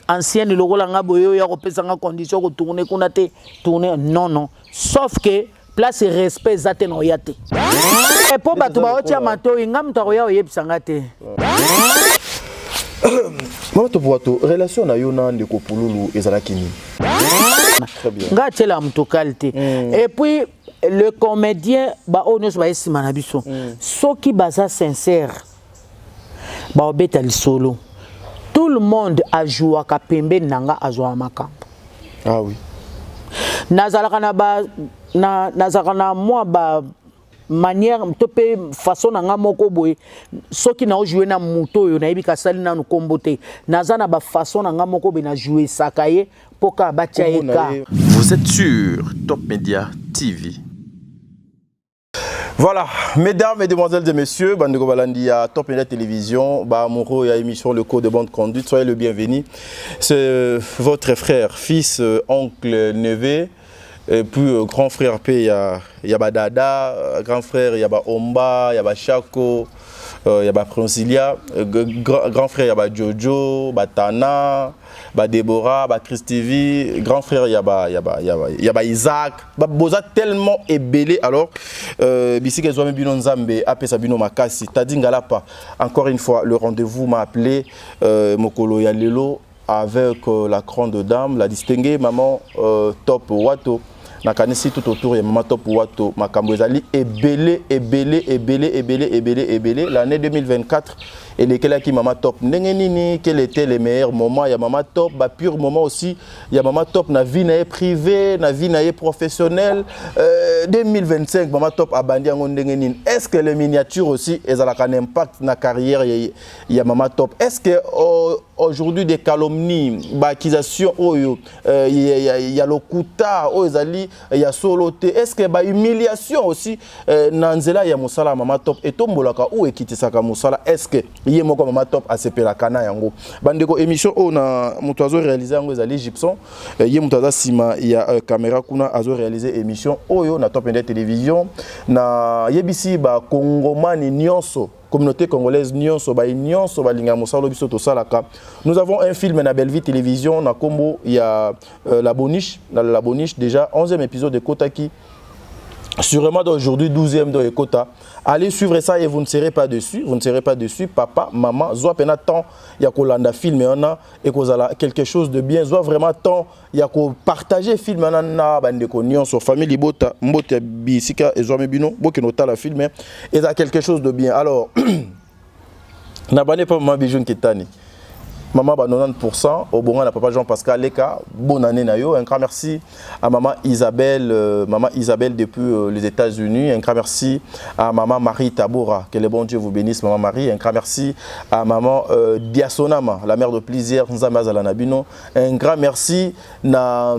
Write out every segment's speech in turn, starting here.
Ancienne lokola nga boye, oyo akopesa nga condition kotourner kuna te, tourner, non, non, sauf que place respect eza te, na oya te mpo bato baotia matoi. Nga moto akoya oyebisa nga te. Mama Top Wato, relation na yo na ndeko Pululu ezalaki nini? Nga atiela moto kale te. Et puis le comédien, baoyo nyonso baye nsima na biso, soki baza sincère, baobeta lisolo. Tout le monde ajouaka pembeni na nga, azwaka makambo. Ah oui. Nazalaka na ba na nazalaka na mwa ba manière to mpe façon na nga moko boye. Soki naojouer na moto oyo nayebi kasali nanu nkombo te, naza na bafaçon na nga moko boye, najouesaka ye mpo kaka batia ye ka. Vous êtes sur Top Media TV. Voilà, mesdames, mesdemoiselles et messieurs, bandeko balandi ya Top Media Télévision, ba amoureux ya émission Le Code de bonne conduite, soyez le bienvenu. C'est votre frère, fils, oncle, neveu, et puis grand frère pe ya ba Dada, grand frère ya ba Omba, ya ba Chako, ya ba Princilia, grand frère ya ba Jojo, ba Tana, ba Déborah, ba Christivi, grand frère ya ba Isaac, ba boza tellement ebele. Alors bisika ezwami bino, Nzambe apesa bino makasi. Tadi Ngalapa, encore une fois, le rendez-vous m'a appelé mokolo ya lelo avec la grande dame, la distinguée maman Top Wato. Nakanisi tout autour ya mama Top Wato, makambo ezali ebele, ebele, ebele, ebele, ebele, ebele. L'année 2024 elekelaki mama Top ndenge nini? Quel était le meilleur moment ya mama Top, ba pire moment aussi ya mama Top na vie na ye privé, na vie na ye professionnelle? 2025, mama Top abandi yango ndenge nini? Est ce que les miniatures aussi ezalaka na impact na carrière ya mama Top? Est ce que aujourd'hui des calomnies, baaccusations oyo ya lokuta, oyo ezali ya solo te, est ce que bahumiliation aussi na nzela ya mosala ya mama Top etombolaka ou ekitisaka mosala? Est ce que ye moko mama Top asepelaka na yango? Bandeko, émission oyo na moto azoréaliser yango ezali Gibson. Ye moto aza nsima ya caméra kuna, azoréaliser émission oyo na Top Media Télévision. Na yebisi bakongomani nyonso, communauté congolaise nyonso, baye nyonso balingaka mosala biso tosalaka, nous avons un film na Bellevue Télévision na kombo ya La Boniche. Na La Boniche, déjà 11e épisode ekotaki, sûrement d'aujourd'hui 12e do ekota. Allez suivre ça et vous ne serez pas dessus, vous ne serez pas dessus. Papa, maman, zwa mpenza temps ya kolanda film wana, ekozala quelque chose de bien. Zwa vraiment temps ya kopartager film wana na bandeko nyonso, famille libota, mbote ya bisika ezwami bino, bokende otala film, eza quelque chose de bien. Alors na bane pa mama Bijou Nketani, maman ba 90% obonga na papa Jean Pascal Leka, bonne année na yo. Un grand merci à maman Isabelle, maman Isabelle depuis les États-Unis. Un grand merci à maman Marie Tabora, que le bon Dieu vous bénisse, maman Marie. Un grand merci à maman Diasonama, la mère de plusieurs, Nzambe azala na bino. Un grand merci na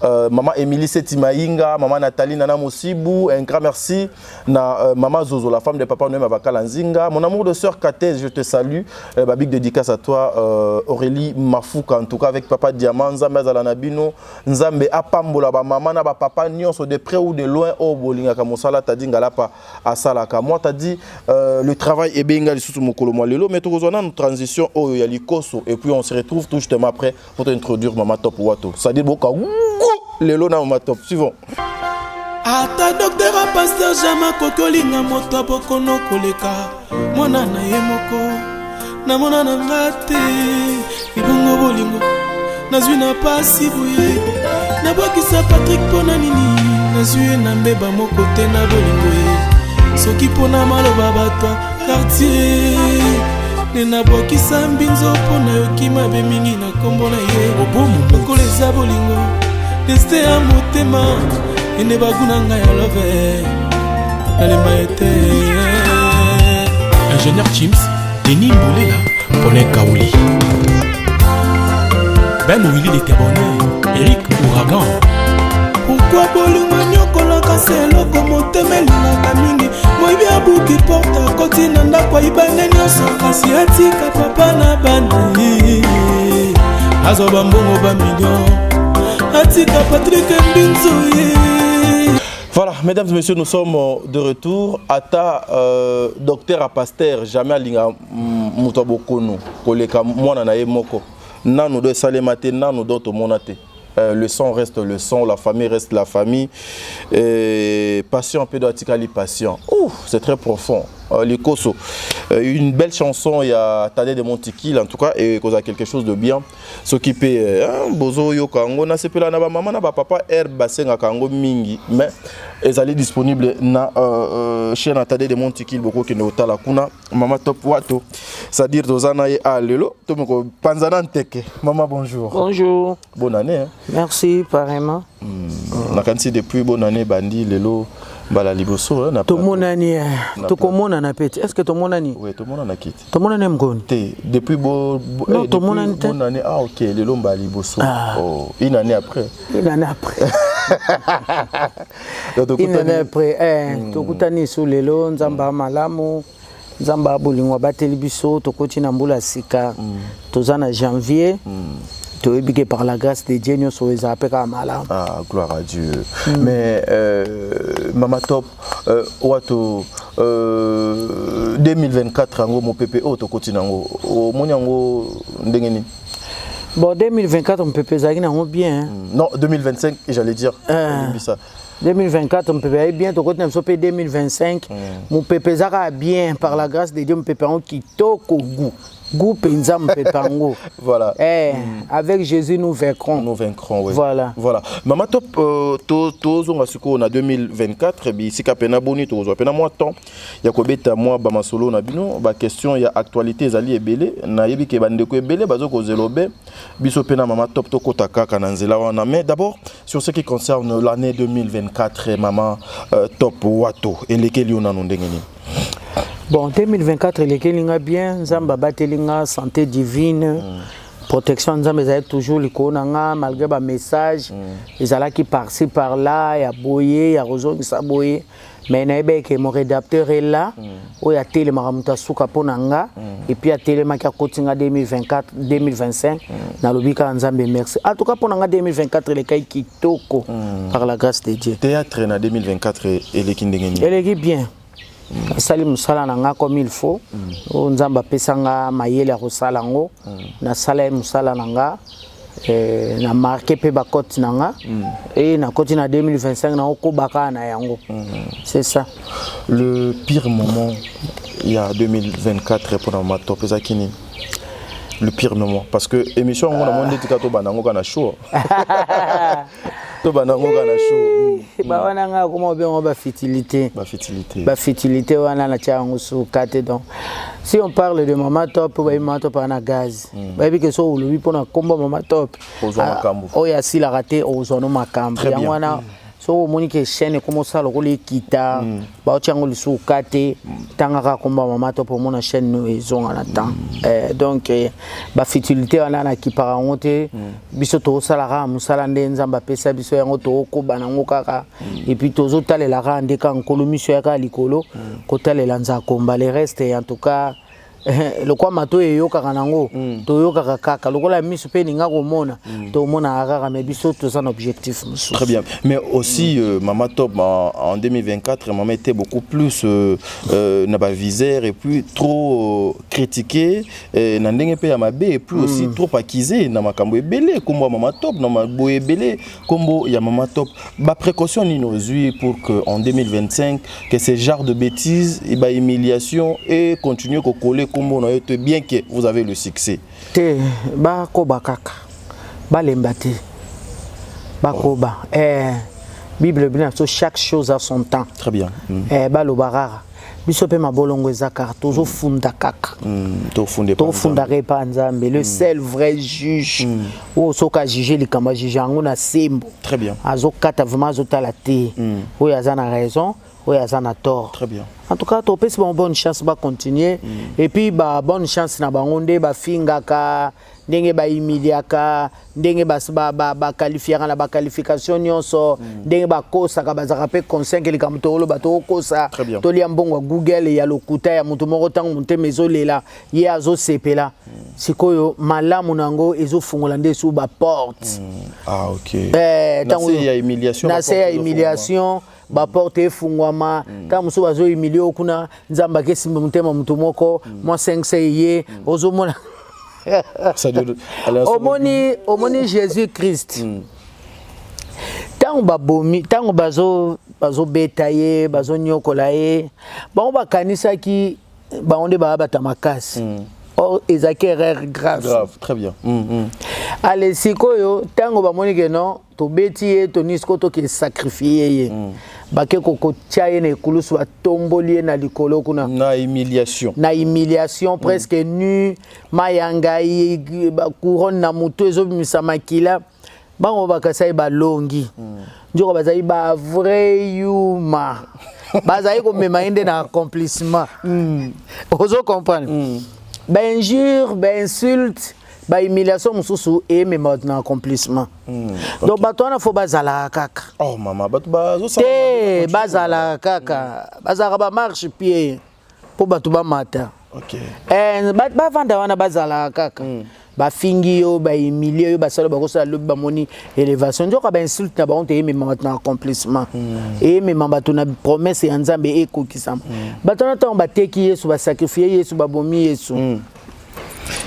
maman Émilie Setimainga, maman Nathalie Nana Mosibu, un grand merci na maman Zozo, la femme de papa Noël Mavakala Nzinga, mon amour de sœur Katez, je te salue, ba big dédicace à toi, Aurélie Mafouka, en tout cas avec papa Diamant, Nzambe azala na bino, Nzambe apambola ba maman na ba papa nyonso de près ou de loin, o bolingaka mosala Tadi Ngalapa asalaka. Moi Tadi, le travail ebenga lisusu mokolo mwa lelo, mais tokozwa nanu transition oyo ya likoso et puis on se retrouve tout justement après pour t'introduire Mama Top Wato. C'est-à-dire boka lelo na Mama Top. Suivons. Ata docteur, pasteur, jamais akoki olinga moto abokono koleka mwana na ye moko. Namona na nga te libongo bolingo nazwi na pasi boye. Nabwakisa Patrik mpo na nini? Nazwi ye na mbeba moko te na bolingo ye. Soki mpo na maloba bato ya quartier nde nabwakisa mbinzo, mpo nayoki mabe mingi na nkombo na ye. Lokola eza bolingo destin ya motema ende baguna ngai ya love, nalemba ete. Ingénieur Chims, Denis Mbolela, Paulin Kaouli. Ben Willy de Bonheur, Eric Ouragan. Pourquoi bolingo nyokolaka se eloko motema elingaka mingi? Moyibi abuki porte, akoti na ndako, ayibande nyonso, kasi atika papa na bana ye. Azwa bambongo bamillion, atika Patrik Mbinzu ye. Voilà, mesdames et messieurs, nous sommes de retour. Ata docteur à pasteur, jamais alinga moto bokono, koleka mwana na ye moko. Nanu do esalema te, nanu do tomona te. Le sang reste le sang, la famille reste la famille. Et patient mpe do atikali patient. Ouh, c'est très profond. Likoso. Une belle chanson, il y a Tade de Montikil, en tout cas, et qu'on a quelque chose de bien. Ce qui peut, hein, bozo yoka yango, na sepela na ba maman na ba papa air basengaka yango mingi, mais ezali disponible na chaîne Tade de Montikil, beaucoup qui ne tala kuna. Mama Top Wato, c'est-à-dire toza na ye a lelo, to moko panzana nteke. Maman, bonjour. Bonjour. Bonne année, hein. Merci, pareillement. Nakanisi depuis bonne année bandi lelo mbala liboso, hein, na Tomonani, tokomonana pe te. Est ce que tomonani? Oui, tomonana kiti. Tomonani mokoni? Te, depuis bo Non, eh, tomonani te. Bonne année. Ah OK, lelo mbala liboso. Ah. Oh, une année après. Une année après. Donc, une année tokutani- après, tokutani su lelo. Nzambe ya malamu, Nzambe ya bolingo abateli biso, tokoti na mbula sika. Toza na janvier. Toyebi ke par la grâce de Dieu nyonso ezala mpe kaka malamu. Ah, gloire à Dieu. Mais Mama Top, Wato, 2024 yango mopepe oyo tokoti nango, omoni yango ndenge nini? Bon, 2024 mopepe ezalaki nango bien, hein. Non, 2025, j'allais dire. Limbisa. 2024 mopepe ezalaki bien, tokoti na biso mpe 2025, mopepe eza kaka bien. Par la grâce de Dieu, mopepe yango kitoko, goût goût mpenza mopepe yango. Voilà. Eh, avec Jésus nous vaincrons. Nous vaincrons, oui. Voilà. Voilà. Mama Top, tozonga sikoyo na 2024, bisika pena boni tozwa pena mwa temps ya kobeta mwa bamasolo na bino, baquestion ya actualité ezali ebele. Nayebi ke bandeko ebele bazokozela obe biso mpe na Mama Top tokota kaka na nzela wana. Mais d'abord, sur ce qui concerne l'année 2024, Mama Top Wato, elekeli yo nano ndenge nini? Bon, 2024 elekeli nga bien. Nzambe abateli nga, santé divine, protection ya Nzambe ezalaki toujours likolo na nga, malgré bamessage ezalaki par-ci par-là ya boye, ya kozongisa boye, mais nayebi ke mon rédempteur est là, oyo atelemaka moto asuka mpo na nga, et puis atelemaki, akoti nga 2024, 2025. Nalobi kaka Nzambe merci. En tout cas, mpo na nga 2024 elekai kitoko, par la grâce de Dieu. Théâtre na 2024 eleki ndenge nini? Eleki bien. Nasali mosala na nga comme il faut. Oyo Nzambe apesa nga mayele ya kosala yango, nasala ye mosala na nga, na marqué mpe bacote na nga e nakoti na 2025, nakokoba kaka na yango, c'est ça. Le pire moment ya 2024 mpona Mama Top ezalaki nini, le pire moment? Parce que émission yango namoni nde tika tobanda yango kaka na show, tobanda yango kaka na show. Bawana nga akoma obengo bafutilité. Bafutilité. Bafutilité wana natia yango suka te. Donc si on parle de Mama Top, bayebi Mama Top ana gaz, bayebi ke so olobi mpona nkombo Mama Top, Ozwa makambo. Oyo asilaka te, ozwa no makambo. Très yango bien. wana soki omoni ke chaîne ekoma osala lokola ekita, baotia yango lisusu ka te, ntangaka komba Mama Top, omona chaîne no ezonga na temps. Donc bafutilité wana nakipaka yango te. Biso tozosala kaka mosala nde Nzambe apesa biso yango, tokokoba nango kaka, et puis tozotalela kaka nde kaka Nkolo, miso ya kaka likolo, kotalela nzakomba. Le reste, en tout cas, lokwa mato eyokaka nango, toyokaka kaka lokola miso mpe elinga komona, tomonaka kaka, mais biso toza na objectif mosusu. Très bien. Mais aussi, Mama Top, en 2024, Maman était beaucoup plus na ba viseur et puis trop critiqué, na ndenge pe ya mabe, et puis aussi trop accusé na makambo ebele, kombo ya Mama Top, na makambo ebele, kombo ya Mama Top. Ba précaution nini ozwi pour que en 2025, que ce genre de bêtises et ba humiliation et continuer ko coller kombo na yo te, bien que vous avez le succès? Te, bakoba kaka, balemba te, bakoba. Bible elobi na biso: chaque chose a son temps. Très bien. Baloba kaka, biso mpe mabolongo eza kaka, tozofunda kaka. Tofunde. Tofundaka epa Nzambe, le seul vrai juge, oyo soki ajuge likambo, ajuge yango na sembo. Très bien. Azokata vraiment, azotala te oyo aza na raison, oyo aza na tort. Très bien. En tout cas, topesi bango bonne chance, bacontinue, et puis ba bonne chance na bango nde bafingaka, ndenge bahumiliaka, ndenge baqualifiaka na baqualification nyonso, ndenge bakosaka, bazalaka mpe conscient ke likambo tokoloba, tokokosa. Très bien. Tolia mbongo ya Google ya lokuta ya moto moko. Ntango motema ezolela ye, azosepela. Sikoyo malamu na yango ezofungola nde esu baporte. Ah, ok. Eh, Na se ya humiliation, na se ya baporte. Humiliation, baporte efungwama. Ntango mosusu bazohumilie yo kuna, Nzambe akesimba motema moto moko, mwa 5 ye ozomona. Omoni, omoni Jésus Christ, ntango babomi, ntango bazobeta ye, bazonyokola ye, bango bakanisaki bango nde baya makasi. Or ezalaki erreur grave. Grave, très bien. Ale, sikoyo ntango bamoni ke non, tobeti ye, toni sikoyo toke sacrifier ye, bake kokotia ye na ekulusu, batomboli ye na likolo kuna. Na humiliation. Na humiliation, presque nu, mayanga, couronne na motu ezobimisa makila. Bango bakasa ye balongi. Nzoka bazali bavrai yuma, bazali komema ye nde na accomplissement. Ozo comprendre? Bainjure, bainsulte, bahumiliation mosusu eyemema bato na accomplissement. Donc bato wana fo bazalaka kaka. Oh mama, bato bazosala. Te, bazalaka kaka, bazalaka bamarchepied mpo bato bamata. Eh, bavanda wana, bazalaka kaka. Bafingi yo, bahumilie yo, basala, bakosala, lobi bamoni élévation. Nzoka bainsulte na bango te eyemema bato na accomplissement, eyemema bato na promesse ya Nzambe ekokisama. Bato wana, ntango bateki Yesu, basacrifier Yesu, babomi Yesu,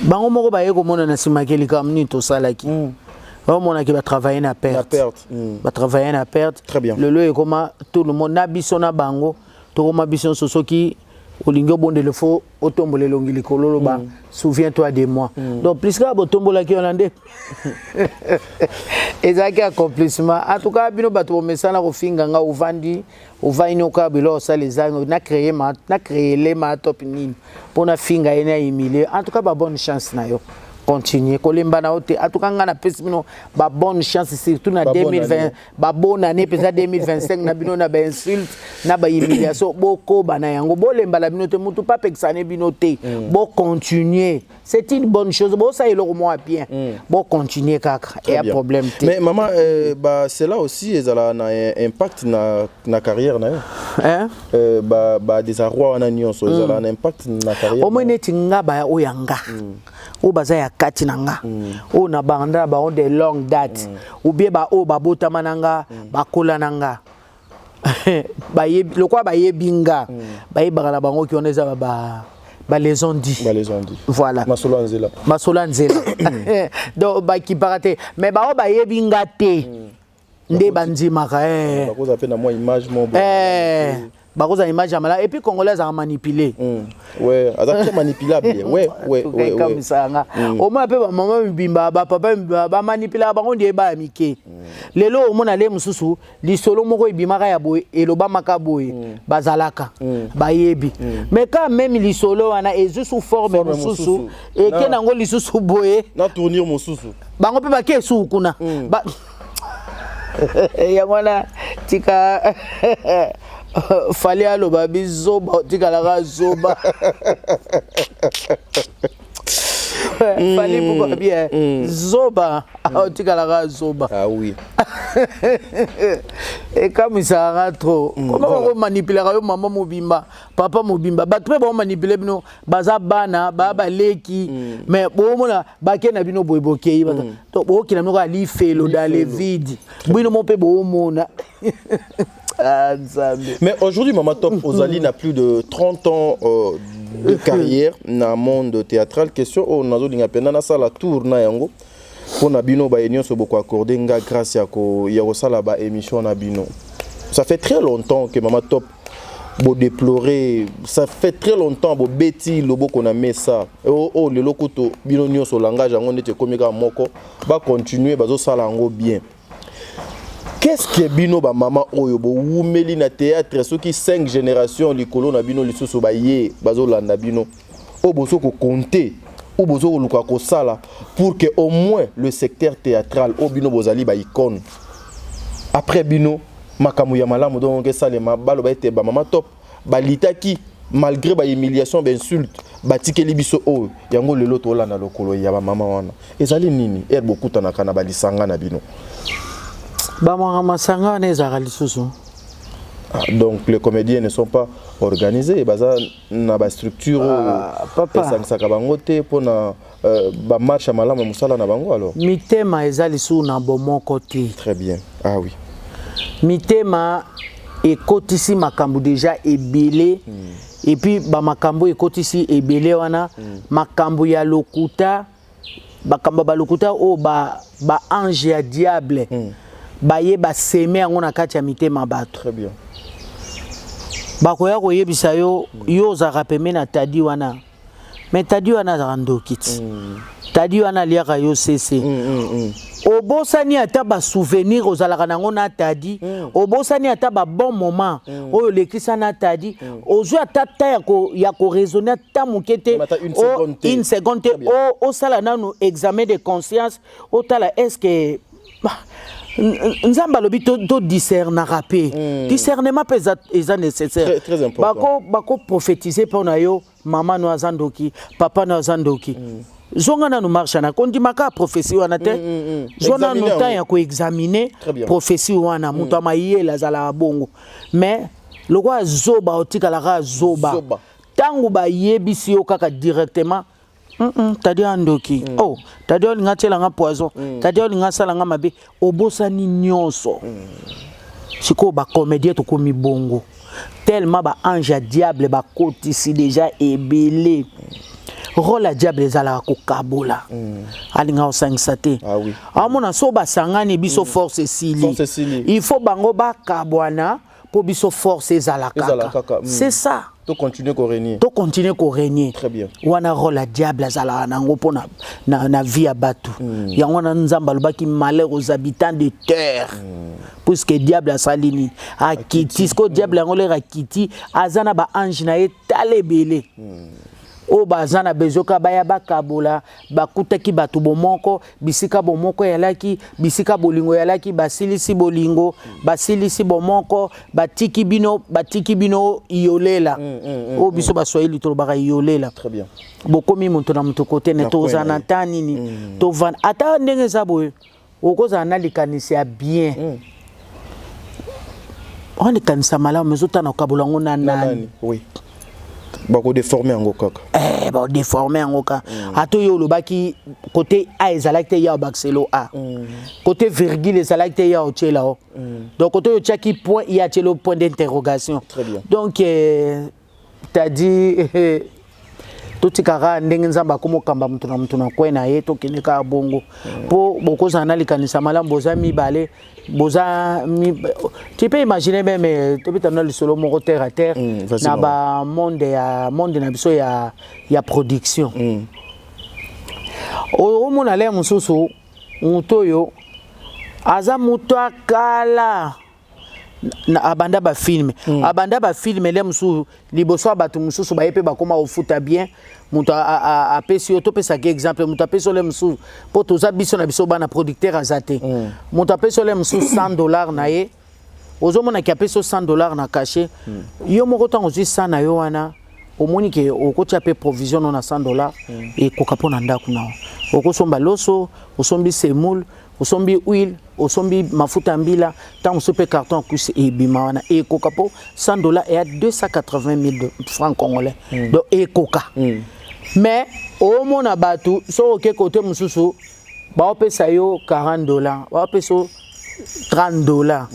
bango moko baye komona na nsima ke likambo nini tosalaki. Baomonaki batravaille na Na perte. Perte. Batravaille na perte. Très bien. Lelo ekoma tout le monde na biso na bango, tokoma biso nyonso. Soki olingi obondela, fo otombola elongi likolo, oloba: "Souviens-toi de moi." Donc plus kaka botombolaki wana nde ezalaki accomplissement. En tout cas, bino bato bomesana kofinga nga, ovandi, ovandi noka biloko osala ezangi na créer ma na créer ma top nini mpo nafinga ye, na humilie. En tout cas, babonne chance na yo, continue kolemba na yo te. En tout cas, nga napesi bino babonne chance, surtout na 2020, babonne année mpenza 2025 na bino, na bainsulte, na bahumiliation, bokoba na yango, bolemba na bino te, mutu mpe apekisane bino te. Bocontinue, c'est une bonne chose, bosala eloko moko ya bien, bocontinue kaka, eya problème te. Mais maman, bah, c'est là aussi ezala na impact na carrière na yo? Hein? Bah, désarroi wana nyonso ezala na impact na carrière? Omoi neti nga, baya oyo ya nga, oyo baza ya kati na nga, oyo na banda na bango de longue date, ou bien baoyo babotama na nga, bakola na nga, lokola bayebi nga, bayebaka na bango ki wana eza ba balaison dit. Balaison dit. Voilà. Masolo ya nzela. Masolo ya nzela. Donc bakipaka te, mais bao bayebi nga te nde bandimaka. Bakoza mpe na mwa image mo. Bakozala image ya malamu. Et puis Congolais azalaka manipulé. Ouais, aza très manipulable, ouais. Ekamisaka nga, omona mpe bamama mibimba, bapapa mibimba, bamanipulaka bango nde baya mike. Lelo omona le mosusu lisolo moko ebimaka ya boye, elobamaka boye, bazalaka bayebi, mais quand même lisolo wana ezwi sous forme mosusu, eke nango lisusu boye. Na tournure mosusu. Bango mpe bake esuku kuna. Yango wana tika Fally aloba bizoba, otikalaka zoba. Fally pourquoi bien zoba, otikalaka zoba. Ah oui. Ekamisaka trop koma bakomanipulaka yo, mama mobimba, papa mobimba, bato mpe baomanipule bino, baza bana baya baleki, mais bomona bake na bino boye, bokei bokokenda bino kaka lifelo dans le vide, bino mo mpe boomona. Ah, Nzambe. Mais aujourd'hui, Mama Top, ozali na plus de 30 ans de carrière na monde théâtral. Question oyo nazolinga mpenza nasala tour na yango mpo na bino baye nyonso bokoaccorde nga grâce ya kosala baémission na bino. Ça fait très longtemps que Mama Top bodéplorer, ça fait très longtemps bobeti loboko na mesa. Oyo oh, lelo kutu bino nyonso langage yango neti ekomi kaka moko, bacontinue bazosala yango bien. Qu'est-ce que bino bamama oyo bowumeli na théâtre, soki 5 génération likolo na bino lisusu baye bazolanda bino, oyo bozo kocompter oyo bozo koluka kosala pour que au moins le secteur théâtral oyo bino bozali baicône, après bino makambo ya malamu donc esalema, baloba ete bamama Top balitaki malgré bahumiliation, bainsulte, batikeli biso oyo yango lelo tolanda lokolo ya bamama wana, ezali nini ere bokutanaka na balisanga na bino? Bamaka masanga wana ezalaka lisusu. Ah, donc les comédiens ne sont pas organisés, baza na bastructure oyo Papa. Esangisaka bango te mpona bamarche ya malamu ya mosala na bango alors? Mitema eza lisusu na bomoko te. Très bien, ah oui. Mitema ekotisi makambo deja ebele, et puis bamakambo ekotisi ebele wana, makambo ya lokuta. Makambo balokuta oyo ba ba ange ya diable baye baseme yango na kati ya mitema bato. Très bien. Bakoya koyebisa yo, yo ozalaka pembeni na tadi wana, mais tadi wana azalaka ndoki ti. Tadi wana aliaka yo sese. Obosani ata basouvenir ozalaka nango na tadi, obosani ata babon moment oyo olekisa na tadi, ozwi ata ta ya koraisonner ata moke te. Même ata une seconde te. Une seconde te. Très bien. Osala nanu examen de conscience, otala est ce que Nzambe alobi todiscernaka mpe. Discernement mpe eza nécessaire. Très, très important. Bako prophétiser mpo na yo, mama no aza ndoki, papa no aza ndoki. Zonga nanu marche na kondimaka prophétie wana te. Zwa nanu Examiner temps yango. ya koexaminer Très bien. prophétie wana. Moto ya mayele azalaka bongo, mais lokola zoba, otikalaka zoba. Zoba. Ntango bayebisi yo kaka directement, tadi ya ndoki, oh, tadi olinga atielanga poison, tadi olinga asalanga mabe, obosani nyonso. Sikoyo bacomédien tokomi bongo tellement baange ya diable bakotisi déjà ebele. Rôle ya diable ezalaka kokabola, alinga kosangisa te. Ah oui. Amona so basangani, biso force esili. Force esili. Il faut bango bakabwana mpo biso force ezala Ezala kaka. kaka. C'est ça. To continuer korégner. To continue korégner. Très bien. Wana rôle ya diable azalaka nango mpo na vie ya bato. Yango wana Nzambe alobaki: "Malheur aux habitants de terre", puisque diable asali nini? Akiti. Sikoyo diable yango, lere akiti, aza na baange na ye tala ebele oyo baza na besoin kaka baya bakabola. Bakutaki bato bomoko, bisika bomoko eyalaki, bisika bolingo eyalaki, basilisi bolingo, basilisi bomoko, batiki bino, batiki bino iyolela, oyo biso Baswahili tolobaka iyolela. Très bien. Bokomi moto na moto kote ne. Na Tozala coin na na ta nini, tovanda ata ndenge eza boye, okozala na likanisi ya bien, oa likanisi ya malamu, ezotana kokabola yango na Na nani? Nani? Oui. Bakodéformer yango kaka. Eh, badéformer yango kaka. Ata oyo olobaki, côté a ezalaki te, ya obakiselo a, côté virgule ezalaki te, ya otiela o. Donc côté oyo otiaki point, ye atiela point d'interrogation. Très bien. Donc tadi totikaka ndenge Nzambe akomokamba moto na moto na kwe na ye, tokende kaka bongo, mpo bokozala na likanisa malamu, boza mibale, boza tu peux imaginer même tobeta na lisolo moko terre à terre. Vas-y, Na maman. Bamonde ya monde na biso ya production, omona le mosusu, moto oyo aza moto akala abanda bafilm, abanda bafilm ele mosusu liboso ya bato mosusu, baye mpe bakóma kofuta bien. Moto apesi yo, topesaki exemple, moto apesi yo le mosusu, mpo toza biso na biso bana producteur aza te, moto apesi yo le mosusu 100 $ na ye, ozomonaki apesi yo 100 $ na cachet. Yo moko ntango ozwi 100 na yo wana, omoni ke okotia mpe provision no na 100 $, ekoka mpo na ndako na yo, okosomba loso, osombi semoule, osombi huile, osombi mafuta ya mbila, ntango mosusu mpe carton ya cuisse ebima wana, ekoka mpo 100 $ eya 280 000 francs congolais. Donc ekoka. Mais omona bato, soki oke kote mosusu, baopesa yo 40 $, baopesa yo 30 $.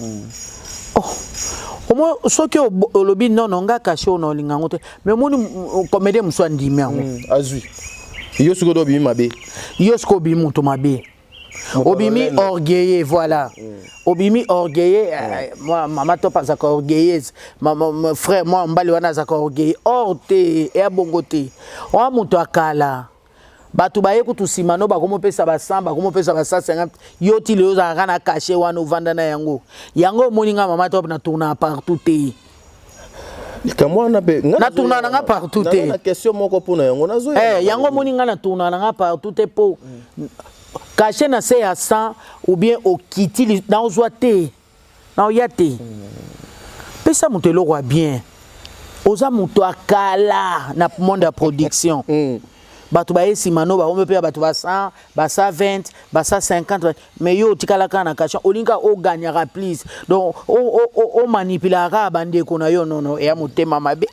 Oh, omo soki olobi nono, nga cachet oyo na olinga yango te, mais omoni comédien mosusu andimi yango. Azwi yo, sikoyo obimi mabe. Yo sikoyo obimi moto mabe, obimi lolendo. Orgueilleux, voilà, obimi orgueilleux. Moi, mama Top azalaka orgueilleuse, ma frère mwa mobali wana azalaka orgueilleux. Or te, eya bongo te. Oa moto akala, bato baye kutu nsima no, bakomopesa ba 100, bakomopesa ba 150. Yo ti lelo ozalaka na cachet wana, ovanda na yango. Yango omoni nga mama Top na tourna partout te. Likambo wana mpe nga Na tourna na nga partout te. Naza na question moko mpona yango nazoya. Eh, yango omoni nga na tourna na nga partout te, mpo cachet na se ya 100 ou bien okiti naozwa te, naoya te. Pesa moto eloko ya bien. Oza moto akala na monde ya production, bato baye nsima no, bakomi mpe ya bato ba 100, ba 120, ba 150, mais yo otikala kaka na cachet. Olingi kaka oganyaka plus, donc omanipulaka kaka bandeko na yo. Nono, eya motema mabe.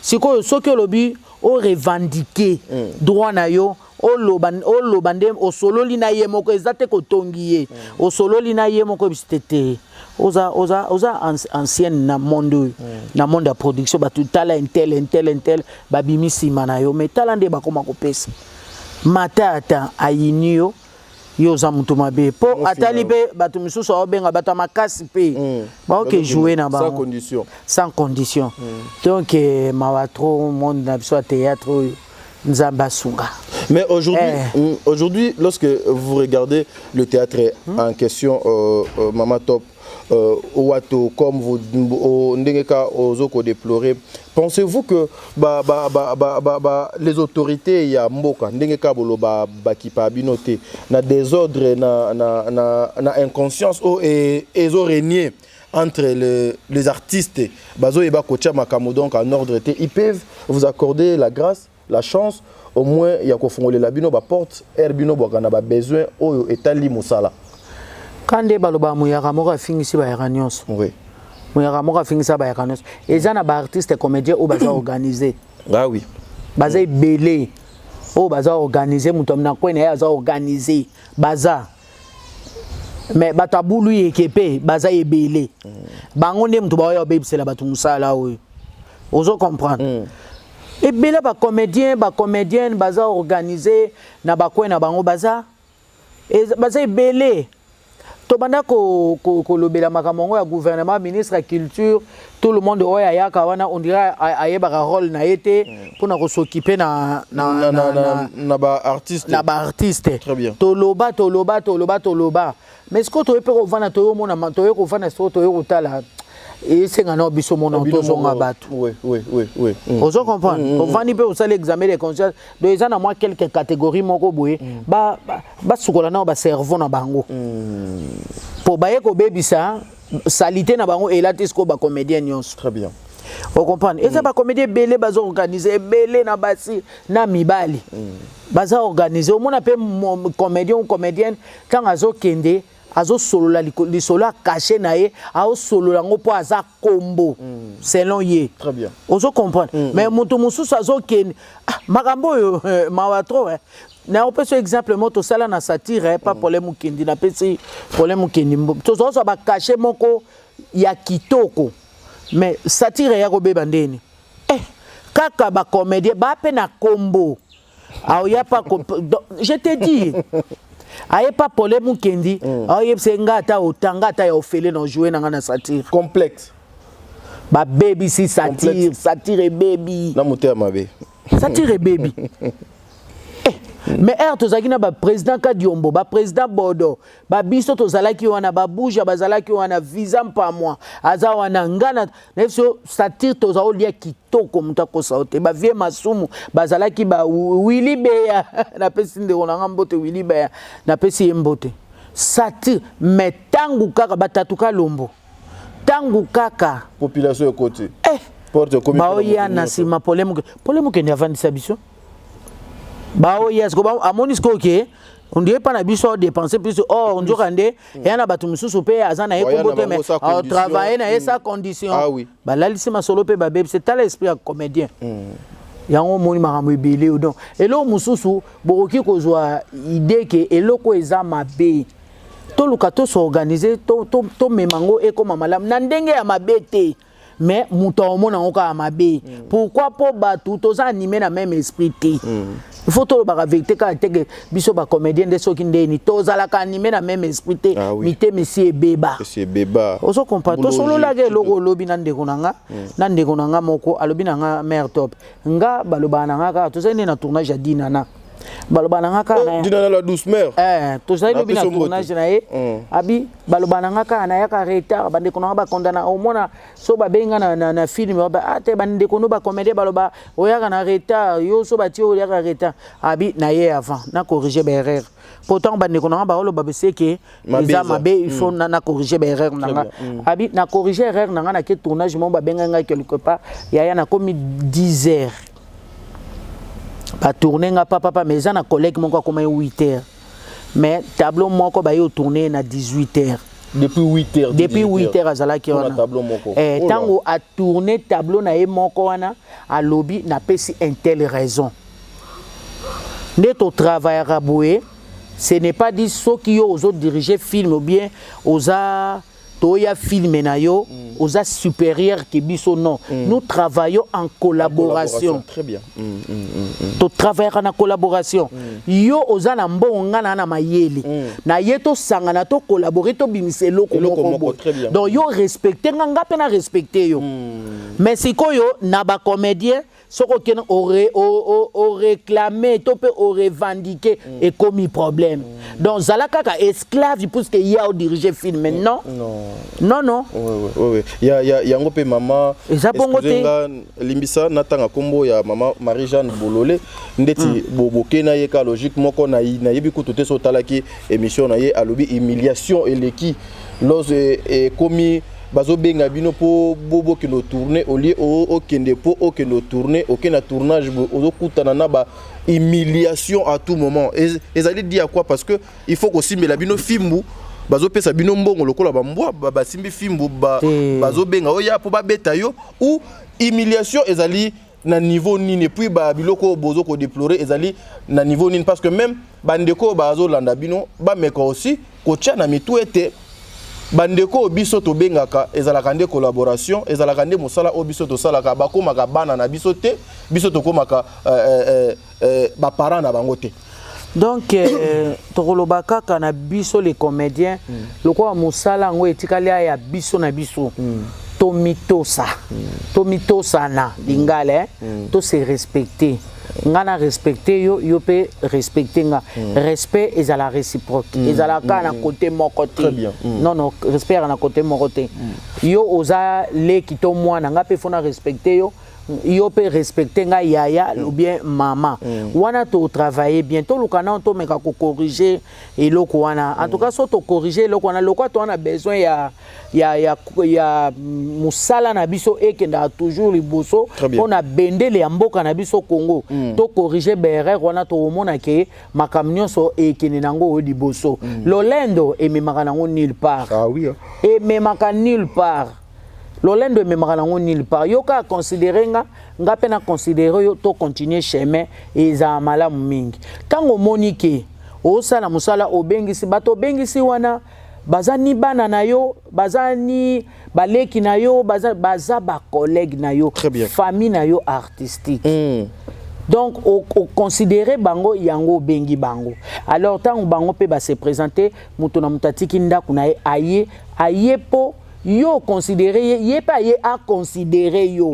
Sikoyo soki olobi orevendiquer droit na yo, oloba, oloba nde osololi na ye moko, eza te kotongi ye, osololi na ye moko, ebisi te te, oza ancienne na monde oyo, na monde ya production. Bato tala, un tel, un tel, un tel babimi nsima na yo, mais tala nde bakoma kopesa. Mata ata ayini yo, yo oza motu mabe mpo atali mpe bato mosusu aobenga bato ya makasi mpe baoke jouer na bango sans condition. Sans condition. Donc mawa trop, monde na biso ya théâtre oyo, Nzambe asunga. Mais aujourd'hui, eh, aujourd'hui, lorsque vous regardez le théâtre en question, Mama Top, Wato, comme vous, ndenge ka ozoko déplorer, pensez-vous que ba, ba, ba, ba, ba, ba, les autorités ya mboka, ndenge ka boloba bakipa bino te, na désordre, na inconscience oyo et ezo régner entre les artistes, bazoyeba kotia makambo donc en ordre te, ils peuvent vous accorder la grâce, la chance au moins ya kofongolela bino baporte aire bino bwaka na babesoin oyo etali mosala? Ka nde balobaka, moyaka moko afingisi bayaka nyonso. Moyaka moko afingisa bayaka nyonso. Eza na baartiste comédien oyo baza organisé. Ah oui. Baza ebele oyo baza organisé, moto na kwe na ye aza organisé, baza. Mais bato abulu yeke mpe baza ebele. Bango nde moto baoya babebisela bato mosala oyo, ozo comprendre? Ebele bacomédien, bacomédienne baza organisé na bakwe na bango, baza ebele. Tobanda kolobela makambo yango ya gouvernement, ministre ya culture, tout le monde oyo ayaka wana, on dirait ayebaka rôle na ye te mpona kos'occuper na, na, na, na, na, na baartiste. Na baartiste. Très bien. Toloba, toloba, toloba, toloba, mais sikoyo toye mpe kovanda, toyomona, toye kovanda sikoyo, toye kotala, esenga na biso mona tozonga bato. Ozo comprendre? Ovandi mpe osali examen de conscience. Donc eza na mwa quelques catégories moko boye, basukola nao bacerveau na bango mpo baye kobebisa saleté na bango elati sikoyo bacomédien nyonso. Très bien. Ocomprendre? Eza bacomédien ebele baza organise, ebele na basi na mibali baza organise. Omona mpe comédien ou comédienne, ntango azokende, azosolola lisolo ya cachet na ye, aosolola yango mpo aza kombo selon ye. Très bien. Ozo comprendre? Mais moto mosusu azokende, ah, makambo oyo, mawa trop, eh. Na opesa exemple mo tosala na satire, eh, pa problème okendi, napesi problème okendi, tozozwa bacachet moko ya kitoko, mais satire ya kobeba ndeni, eh, kaka bacomédien ba mpe na kombo aoya pa. Je te dis, aye pa problème okendi, aoyebisa nga ata otanga ata ya ofele na ojoue na nga na satire. Complexe. Babebisi satire, satire ebebi. Na motema mabe. Satire ebebi, eh, mais ere tozalaki na baprésident Kadiombo, baprésident Bodo, babiso tozalaki wana, babuja bazalaki wana, visa mpamwa aza wana, nga na biso satire toza olia kitoko, moto akosa yo te. Bavie masumu bazalaki, ba Wili Beya, napesi ndeko na nga mbote, Wili Beya, napesi ye mbote. Satire, mais ntango kaka batatu Kalombo, ntango kaka population ekoti, eh, porte ekomi. Baoya na nsima, problème okende avandisa biso, baoya siko, amoni sikoyo ke ondie mpa na biso aodepense plus or nzoka nde eya na bato mosusu mpe aza na ye kombo te, mais aotravaille na ye sans condition. Ah oui. Balalisi masolo mpe babebisi. Tala esprit ya comédien yango, omoni makambo ebele oyo. Donc eloko mosusu bokoki kozwa idée ke eloko eza mabe, toluka tos'organiser, tomema yango ekóma malamu na ndenge ya mabe te, mais moto aomona yango kaka mabe. Pourquoi? Mpo bato toza animé na même esprit te. Il faut tolobaka vérité kaka te ke biso bacomédien nde soki ndeni tozalaka animé na même esprit te. Ah oui. Mitema esi ebeba. Esi ebeba. Ozo comprendre? Tosololaka eloko olobi na ndeko na nga, na ndeko na nga moko alobi na nga: "Mare Top, nga balobaka na nga kaka, tozali nde na tournage ya Dinana, balobaka na nga kaka na Dinana la douce mère. Eh, tozali lobi na tournage na ye, abi balobaka na nga kaka nayaka retard, bandeko na nga bakondana. Omona so babenga na film, ah te, bandeko no bacomédien baloba oyaka na retard, yo so batie oyaka retard." Abi na ye avant na corriger baerreur, pourtant bandeko na nga baoloba beseke eza mabe, il faut na corriger baerreur na nga. Abi na corriger erreur na nga, nake tournage moko, babenga ngai quelque part, yaya, nakomi 10 heures, batourne nga papapa, mais eza na collègue moko akomai 8 heures, mais tableau moko baye otourne na 18 heures. Depuis 8 heures? Depuis 8 heures azalaki wana. Tableau moko. Eh, ntango atourne tableau na ye moko wana, alobi napesi un telle raison nde totravaillaka boye. Ce n'est pas dit soki yo ozodirige film ou bien oza Toya film na yo, oza supérieur que biso, non. Nous travaillons en collaboration. Très bien. Totravaillaka na collaboration. Yo oza na mbongo, nga na mayele na ye, tosangana, tocollabore, tobimisa eloko Eloko moko moko, boye. Très bien. Donc yo respecte nga, nga mpe na respecte yo. Mais sikoyo na bacomédien, soki okende oréclame to mpe orevendique, ekomi problème. Donc zala kaka esclave puisque ye aodirige film, non. Non. Non, non. Ouais. Ya, yango mpe mama. Eza bongo te. Excusez nga, limbisa, natanga nkombo ya mama Marie-Jeanne Bolole ndeti boke na ye ka logique moko nayebi kutu te. So otalaki émission na ye, alobi humiliation eleki lorsque ekomi bazobenga bino mpo bokende otourne, olie okende mpo okende otourne, okende na tournage boye, ozokutana na ba humiliation à tout moment. Ezali dû à quoi? Parce que il faut kosimbela bino fimbu, bazopesa bino mbongo lokola bambwa, basimbi fimbu, Te. bazobenga oya mpo babeta yo, ou humiliation ezali na niveau nini? Et puis babiloko oyo bozo kodéplore ezali na niveau nini? Parce que même bandeko oyo bazolanda bino, bameka aussi kotia na mitu ete bandeko oyo biso tobengaka, ezalaka nde collaboration, ezalaka nde mosala oyo biso tosalaka. Bakomaka bana na biso te, biso tokomaka baparent na bango te. Donc tokoloba kaka na biso les comédiens, lokola mosala yango etikali aya biso na biso, tomitosa, tomitosana lingala, eh? Tose respecte, nga na respecte yo, yo mpe respecte nga. Respect ezala réciproque, ezala kaka na côté moko te. Très bien. Non, non, respect ezala na côté moko te. Yo oza leki to mwana, nga mpe faut na respecte yo, yo mpe respecte ngai yaya ou bien mama. Wana totravaille bien, toluka nano tomeka kocorrige eloko wana. En tout cas, so tocorrige eloko wana, lokwa to wana besoin ya mosala na biso ekendaka toujours liboso Très bien. mpo na bendele ya mboka na biso Congo. Tocorrige baerreur wana, tokomona ke makambo nyonso ekende nango oyo liboso. Lolendo ememaka nango nulle part. Ah oui, hein. Ememaka nulle part, lolendo ememaka nango nulle part. Yo kaka considere nga, nga mpe na considere yo, tocontinue chemin, ezala malamu mingi. Ntango omoni ke osala mosala, obengisi bato, obengisi wana baza ni bana na yo, baza ni baleki na yo, baza bacollègue na yo, Très bien. famille na yo artistique. Donc oconsidere bango yango, obengi bango. Alors ntango bango mpe base présente, moto na moto atiki ndako na ye, aye mpo yo oconsidere ye, ye mpe aye aconsidere yo.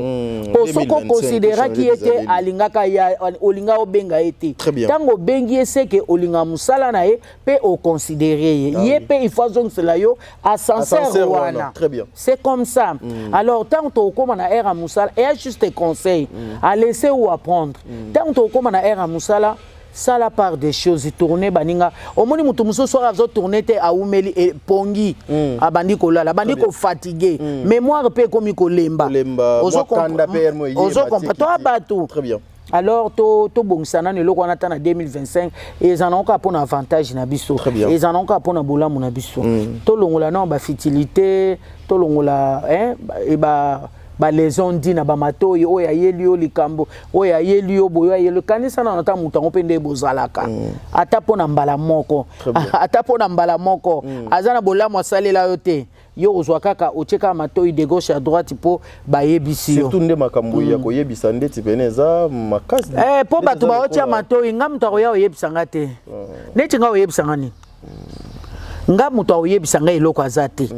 Po soki 2025, oconsideraki ye te, bizaleli. Alingaka ya olinga obenga ye te. Très bien. Ntango obengi ye, seke olinga mosala na ye mpe oconsidere ye. Ye mpe il faut azongisela yo ascenseur Ascenseur wana. wana. Très bien. C'est comme ça. Alors ntango tokóma na ère ya mosala, eya juste conseil à laisser ou à prendre, ntango tokóma na ère ya mosala, sala part des choses, tourne baninga. Omoni moto mosusu oyo azotourne te, awumeli epongi, abandi kolala, abandi kofatigue, mémoire mpe ekomi kolemba. Kolemba, mwa kanda mpe mo eyeba, Ozokompa to tikiti. bato. Très bien. Alors tobongisa nano eloko wana ata na 2025, eza nango kaka mpona avantage na biso. Très bien. Eza nango kaka mpona bolamu na biso. Tolongola nano bafutilité, tolongola hein, balaison ndi na bamatoi oyo ayeli yo likambo, oyo ayeli yo boye, oyo ayeli yo. Kanisa nano ata moto yango mpe nde bozalaka, ata mpo na mbala moko, Très bien. ata mpo na mbala moko aza na bolamu asalela yo te, yo ozwa kaka, otie kaka matoi de gauche à droite mpo bayebisi yo. Surtout nde makambo ya koyebisa ndeti pene eza makasi. Eh, mpo Ndeti bato eza baotia matoi. Nga moto akoya oyebisa nga te. Neti nga oyebisa nga nini? Nga moto akoyebisa nga eloko aza te.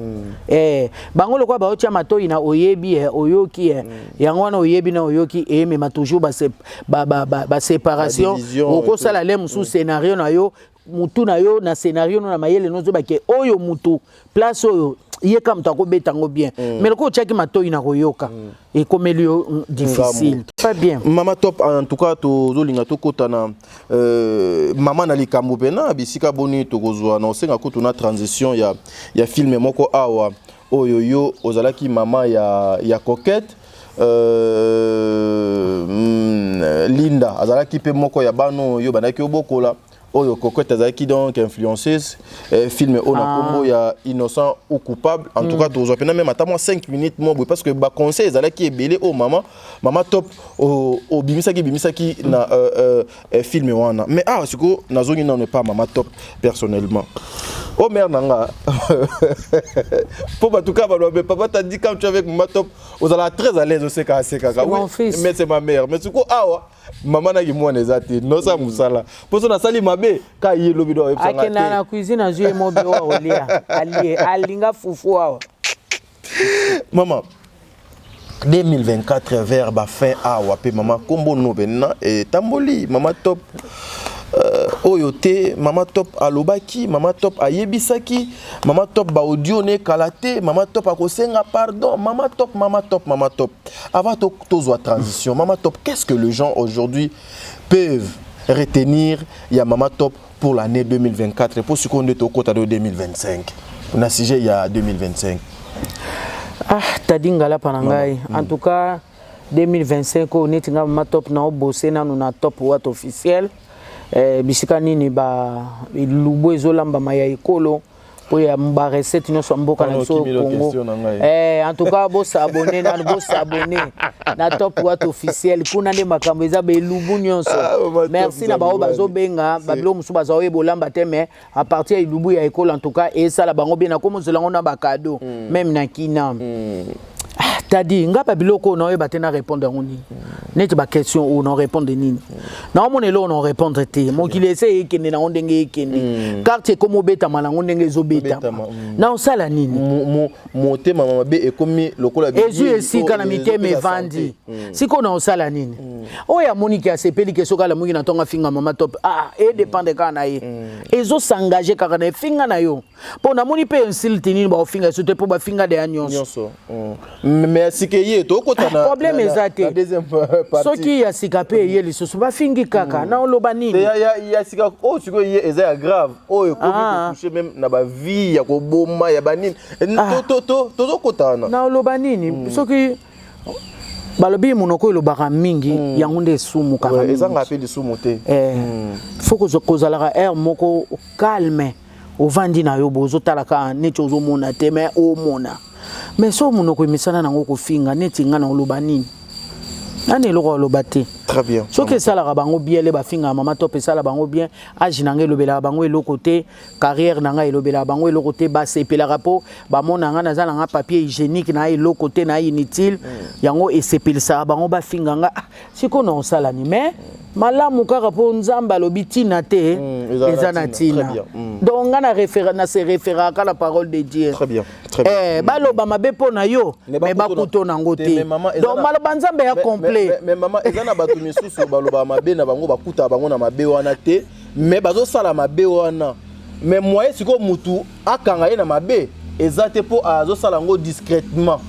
Eh, bango lokola baotia matoi na oyebi, oyoki, yango wana oyebi na oyoki eyemema toujours baséparation. Ba division. Okosala le mosusu scénario na yo, mutu na yo na scénario no na mayele nozobake oyo mutu place oyo ye ka moto akobeta yango bien, mais lokola otiaki matoi na koyoka, ekomeli yo difficile, pas bien. Mama Top, en tout cas tozolinga tokɔta na mama na likambo mpena bisika boni tokozwa na osenga kutu na transition ya film moko awa oyo yo ozalaki mama ya Coquette. Linda azalaki mpe moko ya bana oyo bandaki obokola, oyo Coquette azalaki donc influenceuse. Film oyo na nkombo ya Innocent ou coupable. En tout cas tozwa mpena même ata mwa 5 minutes mwa boye, parce que baconseil ezalaki ebele oyo mama Top obimisaki bimisaki na film wana. Mais awa sikoyo nazongi nano epa mama Top personnellement. O mère na nga po bato kaka baloba, mais papa t'a dit, quand tu es avec mama Top, ozalaka très à l'aise, osekaka asekaka. C'est mon fils. Mais c'est ma mère. Mais siko awa mama naki mwana eza te, nosala mosala mpo so nasali mabe ka ye lobi do ayebisanga Akenda na te. cuisine, azwi ye mobi oyo akolia, alie, alinga fufu awa. Mama, 2024 vers bafin awa mpe mama nkombo no mpena etamboli mama Top, oyo te mama Top alobaki, mama Top ayebisaki, mama Top baaudio ne ekala te, mama Top akosenga pardon, mama Top, mama Top, mama Top. Avant tozwa transition, mama Top, qu'est-ce que les gens aujourd'hui peuvent retenir ya mama Top pour l'année 2024, po sikoyo nde tokota do 2025, na sujet ya 2025? Ah, tadi ngalapa na ngai. En tout cas 2025 oyo, neti ngai mama Top, na obose nanu na Top Wat Officiel, bisika nini ba elubu ezolambama ya ekolo, mpo ya barecette nyonso ya mboka na Wana biso okimi lo Congo. question na ngai. En tout cas bos'abonner nanu, bos'abonner na Top Wat Officiel, kuna nde makambo eza, baelubu nyonso. Ah, mama Top, Merci na bao Nzambe wani. bazobenga babiloko mosusu baza oyeba olamba te, mais à partir ya elubu ya ekolo, en tout cas esala bango bien. Nakomozela yango na bacadeau même na kina. Ah, tadi nga babiloko oyo naoyeba te na répondre yango nini, neti baquestion oyo na répondre nini, naomona eloko na répondre te. Mokili ese ekende nango ndenge ekende, quartier ekomi obetama nango ndenge ezobetama. Obetama, Na osala nini? Motema mabe ekomi lokola Ezwi bilili esika na oyo mitema ezopesa evandi. santé. Sikoyo na osala nini? Oyo amoniki asepeli ke soki alamuki na ntongo afinga mama Top, ah, edépendre kaka na ye, ezosengage kaka na efinga na yo, mpo namoni mpe insulte nini baofinga eso te, mpo bafinga deya nyonso. Nyonso. Mais ya sika ye tokota na Problème eza te. na deuxième partie. Soki ya sika mpe eye lisusu, bafingi kaka, na oloba Te nini? ya sika oyo sikoyo ye eza ya grave, oyo ekomi Ah. kotouche même na bavie ya koboma ya banini. Ah. Tozokota wana. Na oloba nini? Soki balobi monoko elobaka mingi, yango nde esumukaka Ouais, mingi. ezanga mpe lisumu te. Faut kozalaka aire moko calme, ovandi na yo boye, ozotala kaka neti ozomona te, mais omona. Mais so monoko emisana nango kofinga, neti nga na oloba nini? Nani eloko aloba te. Très bien. Soki esalaka bango bien le bafingaka mama Top, esala bango bien. Age na ngai elobelaka bango eloko te, carrière na ngai elobelaka bango eloko te. Basepelaka mpo bamona ngai naza na nga papier hygiénique na eloko te, na inutile. Yango esepelisaka bango bafinga nga. Ah, sikoyo na osalani, mais malamu kaka mpo Nzambe alobi ntina te. Eza na Eza na ntina. ntina. Très bien. Donc nga na référa, na se référaka na parole de Dieu. Très bien, très bien. Baloba mabe mpo na yo, Mais mais bakuto bakuto nango te, te. mais mama, eza Donc maloba Nzambe ya complet. Mais mama, eza na bato misusu balobaka mabe na bango, bakutaka bango na mabe wana te, mais bazosala mabe wana, mais moyen sikoyo mutu akanga ye na mabe eza te, mpo azosala yango discrètement.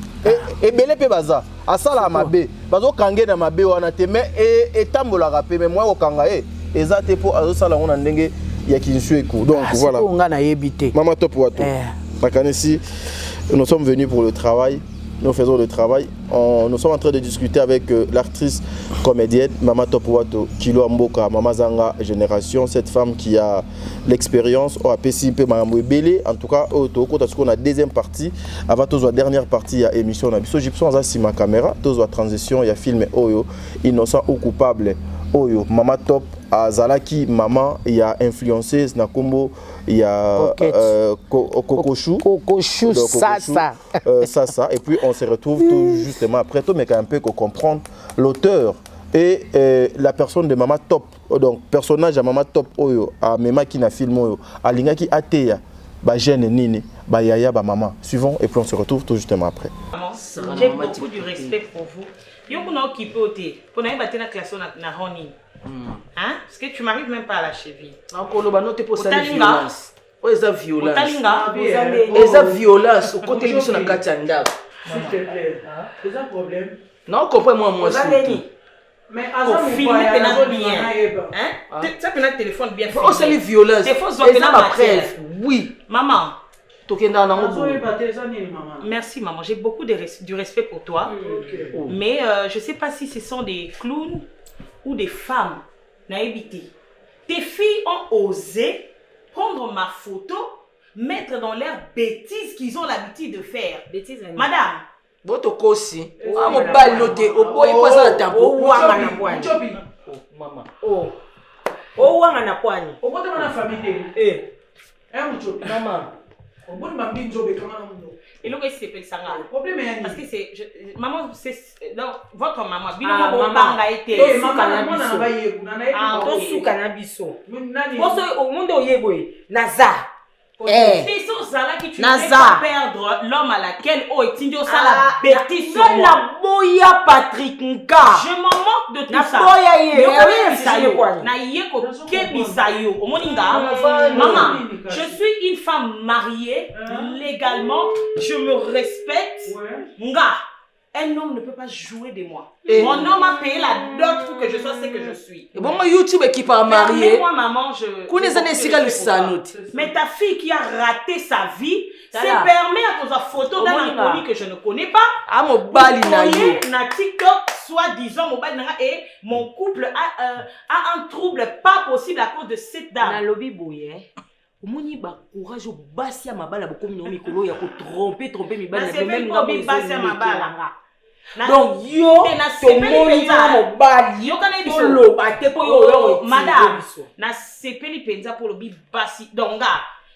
Ebele mpe baza asalaka mabe, bazokanga ye na mabe wana te, mais etambolaka mpe, mais moyen kokanga ye eza te, mpo azosala yango na ndenge ya kinsueku. Donc Ah, voilà. sikoyo nga nayebi te. Maman Top Wato. Nakanisi, nous sommes venus pour le travail. Nous faisons le travail. Nous sommes en train de discuter avec l'actrice comédienne Mama Top Wato, Kilo Mboka, Mama Zanga Génération, cette femme qui a l'expérience, au APC, Makambo ebele. En tout cas, on a deuxième partie. Avant tout, la dernière partie, il y a émission. On a Gipson, ma caméra, la transition, il y a film oyo, Innocent ou coupable. Oyo, Mama Top, azalaki mama ya influenceuse na kombo ya Kokoshu. Kokoshu Sasa. Sasa. Et puis on se retrouve tout justement après tout, mais quand un peu comprendre l'auteur et la personne de Mama Top, donc personnage ya Mama Top oyo amemaki na film oyo, alingaki ateya ba jeune nini, ba yaya, ba mama. Suivons et puis on se retrouve tout justement après. J'ai beaucoup du respect pour vous. Yo kuna okipe o te mpo nayeba te na classe na rang nini. Hein? Parce que tu m'arrives même pas à la cheville. Nakoloba no te mpo osali Otalinga. violence. Oyo eza violence. Otalinga. Eza violence, okoteli biso na kati ya ndako. S'il te plaît. Eza problème. Naocomprendre mwa mwasi Oza te. neni? Mais aza Ofilme mopaya, mpena azolinga bien. nayeba. Hein? Tia mpena téléphone bien. Osali violence. Te faut zwa Eza mpena bapreuve. matière. Oui. Maman, Tokendaka nango bongo. Azoyeba te eza nini, mama. Merci maman, j'ai beaucoup du respect pour toi. Mais je sais pas si ce sont des clowns ou des femmes. Nayebi te. Tes filles ont osé prendre ma photo, mettre dans leurs bêtises qu'ils ont l'habitude de faire. Bêtise nani? Madame, Bo tokosi a mobali no te, oboyi mpo aza na tampo. Owanga na pwani. Muchobi, Mama. Oh. Owanga na pwani. obotama na famille te. Eh. Mama. Oboni bambinzi obekanga na monoko. Eloko esepelisa nga. Problème ya Parce nini? que c'est maman, c'est donc votre maman bino Ah, mo maman. bobanga ye te. Tosuka Mama, na mwana biso. na baye kuna, nayebi Ah, bango. ok. Tosuka na biso. Nani? Poso omonde oye boye naza. Eh. Si so ozalaki, tu Naza. ne pas perdre l'homme à laquelle oyo etindi osala bêtise sur nga moi. naboya Patrick nga. Je m'en moque de tout ça. Naboya ye. Yo Eh, koyebisa oui, yo. kwani. Na ye kokebisa yo. Omoni nga. Mama, Maman, Nini kasi? je suis une femme mariée Hein? légalement, je me respecte. Ouais. Nga, un homme ne peut pas jouer de moi. Eh. Mon homme a payé la dot pour que je sois ce que je suis. Ebongo YouTube ekipaka marie. Permets-moi, maman, je. Kuna eza na esika lusano te. Mais ta fille qui a raté sa vie se Tala. permet à cause de photo d'un Omoni nga. inconnu que je ne connais pas. A mobali na yo. Coller na TikTok, soi-disant, mobali na nga, et mon couple a un trouble pas possible à cause de cette dame. Nalobi boye, omoni bacourage oyo basi ya mabala bokomi nango mikolo ya kotrompe trompe mibali na bino, Nasepeli meme mpo ngambo obi basi ya mabala. ezolekelanga. Donc yo Te nasepeli tomoni mpenza. yo mobali Yoka na ye biso. toloba te mpo yo oyo Oh, madame, nasepeli mpenza mpo olobi basi. Donc nga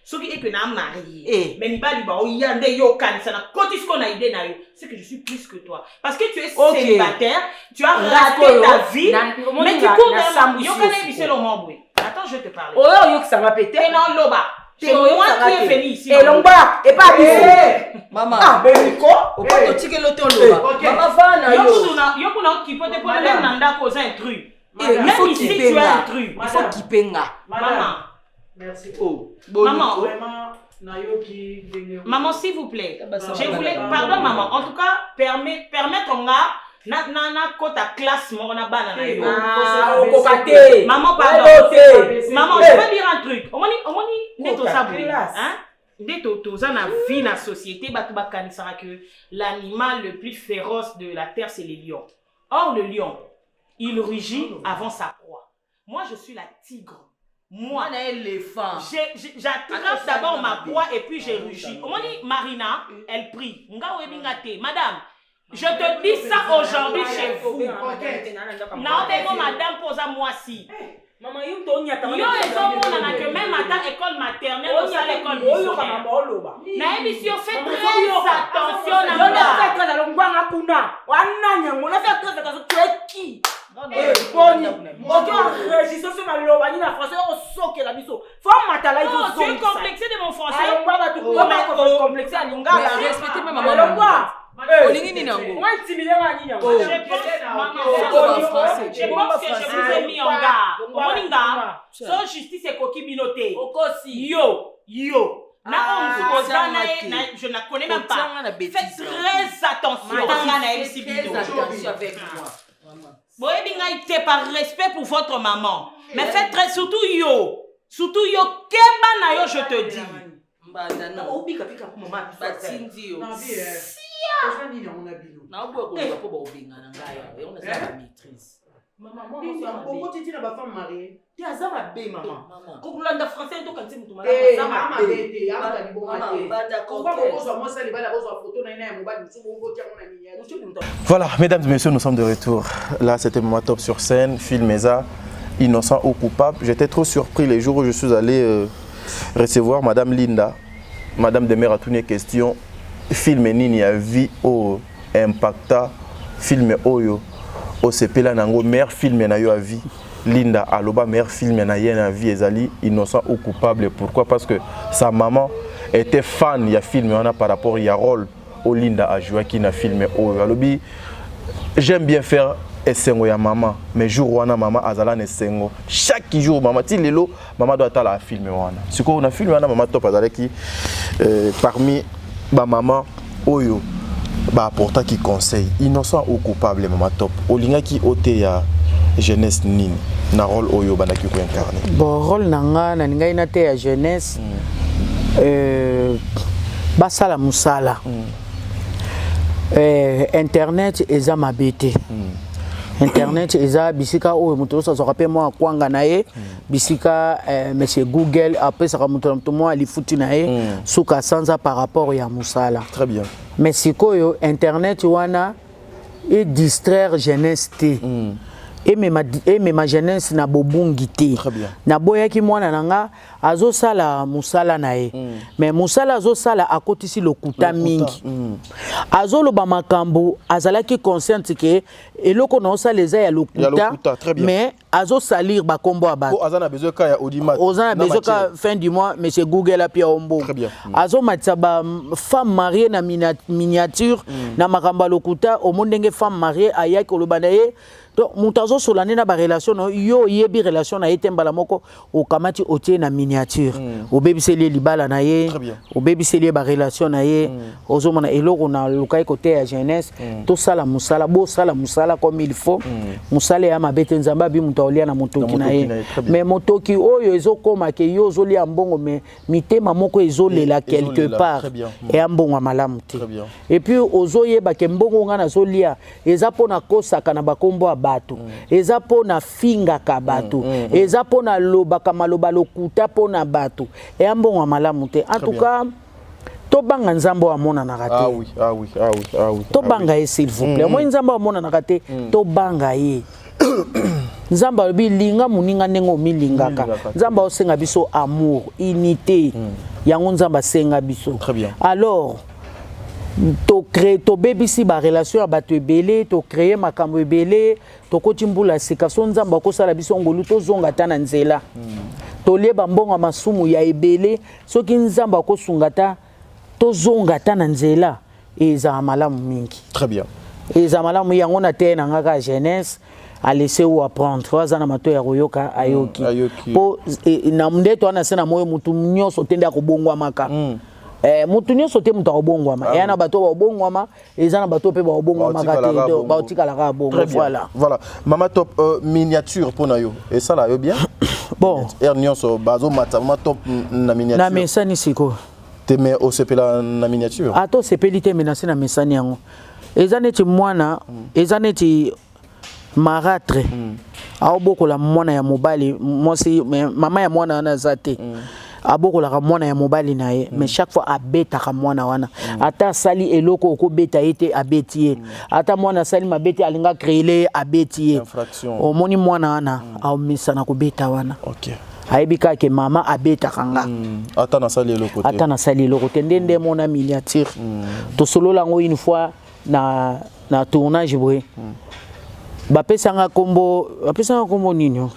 soki eke na marié, Eh. mais mibali baoya nde yo okanisa na koti sikoyo na idée na yo, c'est que je suis plus que toi parce que tu es célibataire, tu as Nga raté sikoyo, ta vie, omoni mais tu nga, cours na derrière. sambwisi Yoka na yo ye biso sikoyo. elongo boye. Attends, je te parle. Oyo oyokisanga mpe te. Te na oloba. Te C'est moi oyokisanga qui est te. venu ici. Elongwa epa biso. Mama. Ah, beniko. Opo totikeli yo te oloba. Ok. Mama va na Yo yo. kuna, yo kuna okipo te mpo Madame. même na ndako oza intrus. Eh, il Même faut ici, kipe tu es nga. intrus. Il faut kipe nga. Maman. Merci. Oh. Maman. Vraiment, nayoki ndenge. Maman, s'il vous plaît. Tabasa Je voulais, Maman. pardon maman, en tout cas, permettre nga na kota classe moko na bana na yo. Ah, okoka te. Maman, pardon. Oyo te. Maman, Eh. je veux dire un truc. Omoni nde Kota toza boye, classe. hein? Nde toza na vie na société, bato bakanisaka que l'animal le plus féroce de la terre, c'est le lion. Or, le lion, il rugit avant sa proie. Moi, je suis la tigre. Moi, Mwana éléphant. j'attrape Attends, d'abord ça, ma ma proie et puis je rugis. Omoni, Marina, elle prie. Nga oyebi nga te. Madame, je te dis ça aujourd'hui chez vous. Naobengo madame poza mwasi. Mama, yo moto onyata. Yo ezomonana que même ata école maternelle osala école oyoka missionnaire. mama oloba. Nayebisi yo, fais Mama, très oyoka. attention na Yo na nga. fait très alongwanga kuna wanani yango na fait très attention, tu es qui? Eh, boni oki enregistre so maloba nini na français osokela biso fo matala. Oh, tu es complexé de mon français? Alongwa bato Oh. complexe ya lingala. Mais respectez même maman. Alongwa. Olingi nini yango? Ointimide nga nini yango? Oh. Je pense, maman, Oh, ba français. je pense que je vous ai mis en garde. Omoni nga, so justice ekoki bino te. Okosi. Yo, yo. Na Ah, oyo mosusu oza na ye, tianga te. je ne la connais même pas. Kotianga na bêtise. Faites très attention. Nga nayebisi Fais bino. très attention avec moi. Boyebi ngai te par respect pour votre maman. Mais faites très, surtout yo. Surtout yo, keba na yo, je te dis. Mbanda non. Obikapika po mama biso. Batindi yo. Na vie, eh. Oza nini yango na bino? Naoboya koloba mpo baobengana ngai awa. Yango naza na maîtrise. Mama, mama, aza mabe. Okoti ntina bafemme marie. Te, aza mabe mama. Mama. Kokolanda français tokanisi motu Eh, malamu aza mama mabe. te, aza liboma Mama, te. mbanda Pourquoi coquette. bokozwa mwasi ya libala, bozwa photo na ye na ya mobali mosusu, bongo yango na miniature? Voilà, mesdames et messieurs, nous sommes de retour. Là, c'était Maman Top sur scène, film Eza, innocent ou coupable. J'étais trop surpris les jours où je suis allé recevoir Madame Linda. Madame Demer a tourné question. Film nini ya vie oyo impacta film oyo osepela nango, meilleur film na yo ya vie? Linda aloba meilleur film na ye na vie ezali Innocent ou coupable. Pourquoi? Parce que sa maman était fan ya film wana par rapport ya rôle oyo Linda ajouaki na film oyo. Alobi j'aime bien faire esengo ya mama, mais jour wana mama azala na esengo. Chaque jour mama ti lelo mama do atala film wana. Sikoyo na film wana Mama Top azalaki parmi bamama oyo baapportaki conseil. Innocent ou coupable, Mama Top, olingaki oteya jeunesse nini na rôle oyo obandaki koincarne? Bon, rôle na nga, nalingai na te ya jeunesse basala mosala. Internet eza mabe te. Internet eza bisika oyo moto nyonso azwaka mpe mwa kwanga na ye, bisika monsieur Google apesaka moto na moto mwa lifuti na ye suka sanza par rapport ya mosala. Très bien. Mais sikoyo internet wana edistraire jeunesse te. Emema, emema jeunesse na bobungi te. Naboyaki mwana na nga azosala mosala na ye, mais mosala azosala akotisi lokuta mingi. Azoloba makambo azalaki consciente ke eloko na osala eza ya lokuta, lokuta, très bien. Mais azosalir bakombo ya bato. Po aza na besoin ka ya audimat. Oza na besoin ka fin du mois monsieur Google apia yo mbongo. Très bien. Azomatisa ba femme mariée na miniature na makambo ya lokuta. Omoni ndenge femme mariée ayaki koloba na ye. Donc moto azosola nde na barelation na yo, oyebi relation na ye te, mbala moko okamati otie na miniature, obebiseli ye libala na ye, Très bien. obebiseli ye barelation na ye. Ozomona eloko na lukaki koteya jeunesse: tosala mosala, bosala mosala comme il faut. Mosala ya mabe te. Nzambe abi moto aolia na motoki na motoki ye. Na ye, très bien. Mais motoki oyo ezokóma ke yo ozolia mbongo, mais mitema moko ezolela quelque ezolela, part. Très bien. Eya mbongo ya malamu te. Très bien. Et puis ozoyeba ke mbongo nga nazolia eza mpo na kosaka na bakombo ya bato, eza mpo na fingaka bato, eza mpo na lobaka maloba lokuta mpo na bato, eya mbongo ya malamu te. En tout bien. cas, tobanga Nzambe oyo amonanaka te. Ah oui, ah oui, ah oui, ah oui. Tobanga ye, s'il vous plaît. Omoi Nzambe oyo amonanaka te, tobanga ye. Nzambe alobi: linga moninga ndenge omilingaka. Omilingaka. Nzambe aosenga biso amour, unité. Yango Nzambe asenga biso. Très bien. Alors tocrée, tobebisi barelation ya bato ebele, tocrée makambo ebele. Tokoti mbula sika, so Nzambe akosala biso ngolu, tozonga ata na nzela. Tolie bambongo ya masumu ya ebele. Soki Nzambe akosunga ta, tozonga ata na nzela, ezala malamu mingi. Très bien. Eza malamu. Yango na te na nga kaka jeunesse à laisser ou apprendre. Oyo aza na mato ya koyoka, ayoki. Ayoki. Mpo na nde to wana se na moyo, mutu nyonso te nde akobongwamaka. Mutu nyonso te moto akobongwama. Eya na bato bakobongwama, eza na bato mpe bakobongwamaka te. Baotikalaka Donc, bongo. baotikalaka bongo. Très bien. Voilà. Voilà. Mama Top, miniature pour yo. Et ça là, yo bien. Bon. Air nyonso bazo mata Mama Top na miniature. Na mesani sikoyo. Te mais osepela na miniature. Ata osepeli te, me nasi na mesani yango. Eza neti mwana, eza neti marâtre aobokola mwana ya mobali mwasi, mama ya mwana wana aza te. Abokolaka mwana ya mobali na ye, mais chaque fois abetaka mwana wana. Ata asali eloko okobeta ye te, abeti ye. Ata mwana asali mabe te, alinga créele ye, abeti ye. Infraction. Omoni mwana wana aomesana kobeta wana. Ayebi kaka ke mama abetaka nga. Ata nasali eloko te. Ata nasali eloko te. Nde mona miniature, tosolola yango une fois na tournage boye. Bapesanga kombo, bapesanga kombo nini o?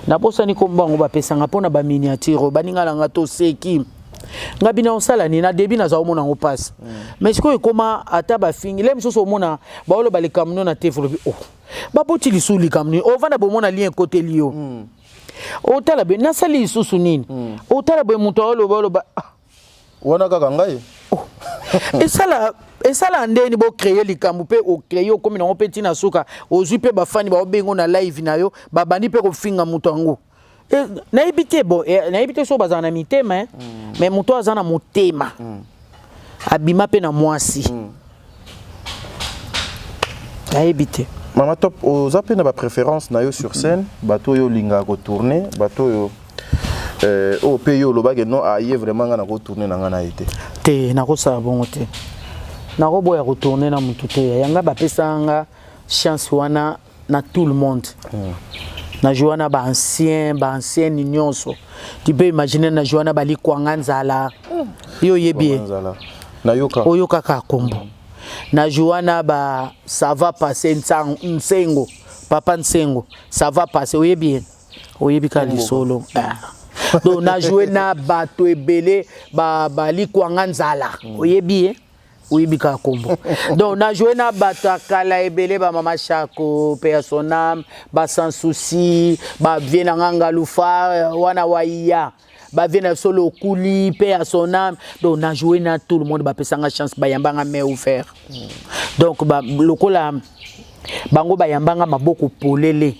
Nabosani kombo yango. Bapesanga mpona baminiature oyo baninga na nga. Toseki nga bina osala nini. Na début naza omona yango mpasi, mais sikoyo ekoma ata bafingi le mosusu, omona baoloba likambo no na te, olobi: oh, baboti lisusu likambo nini? Ovanda bomona lien ekoteli yo, otala boye: nasali lisusu nini? Otala boye, moto aoloba, oloba: ah, Wana kaka ngai. Esala, esala ndeni bocreye likambo mpe ocreye, okomi nango mpe ntina suka, ozwi mpe bafani baobengo na live na yo, babandi mpe kofinga moto yango. Nayebi te, bon, nayebi te soki bazala na mitema, eh. Mais moto aza na motema, abima mpe na mwasi, nayebi te. Mama Top, oza mpe na bapréférence na yo sur scène, bato oyo olingaka kotourne, bato oyo oyo mpe yo olobaki non, aye vraiment nga nakotourne na nga na ye te? Te, nakosala bongo te. Nakoboya kotourne na motu te. Yanga bapesaka nga chance wana na tout le monde. Na joue wana baancien, baancienne nyonso. Tu peux imaginer, na joue wana balikwanga nzala, yo oyebi ye. Nzala nayoka. Oyokaka kombo. Na joue wana ba ça va passer, Nsengo, papa Nsengo, ça va passer, oyebi ye, oyebi kaka lisolo. Ah. Donc na joue na bato ebele, balikwanga nzala, oyebi ye, oyebi kaka kombo. Donc na joue na bato ya kala ebele, bamama Chako, pe ya son âme, ba Sans Souci, bavie na nga Ngalufa wana waiya, bavie na biso Lokuli, pe ya son âme. Donc na joue na tout le monde. Bapesanga chance, bayambanga main ouvert. Donc lokola bango bayambanga maboko polele,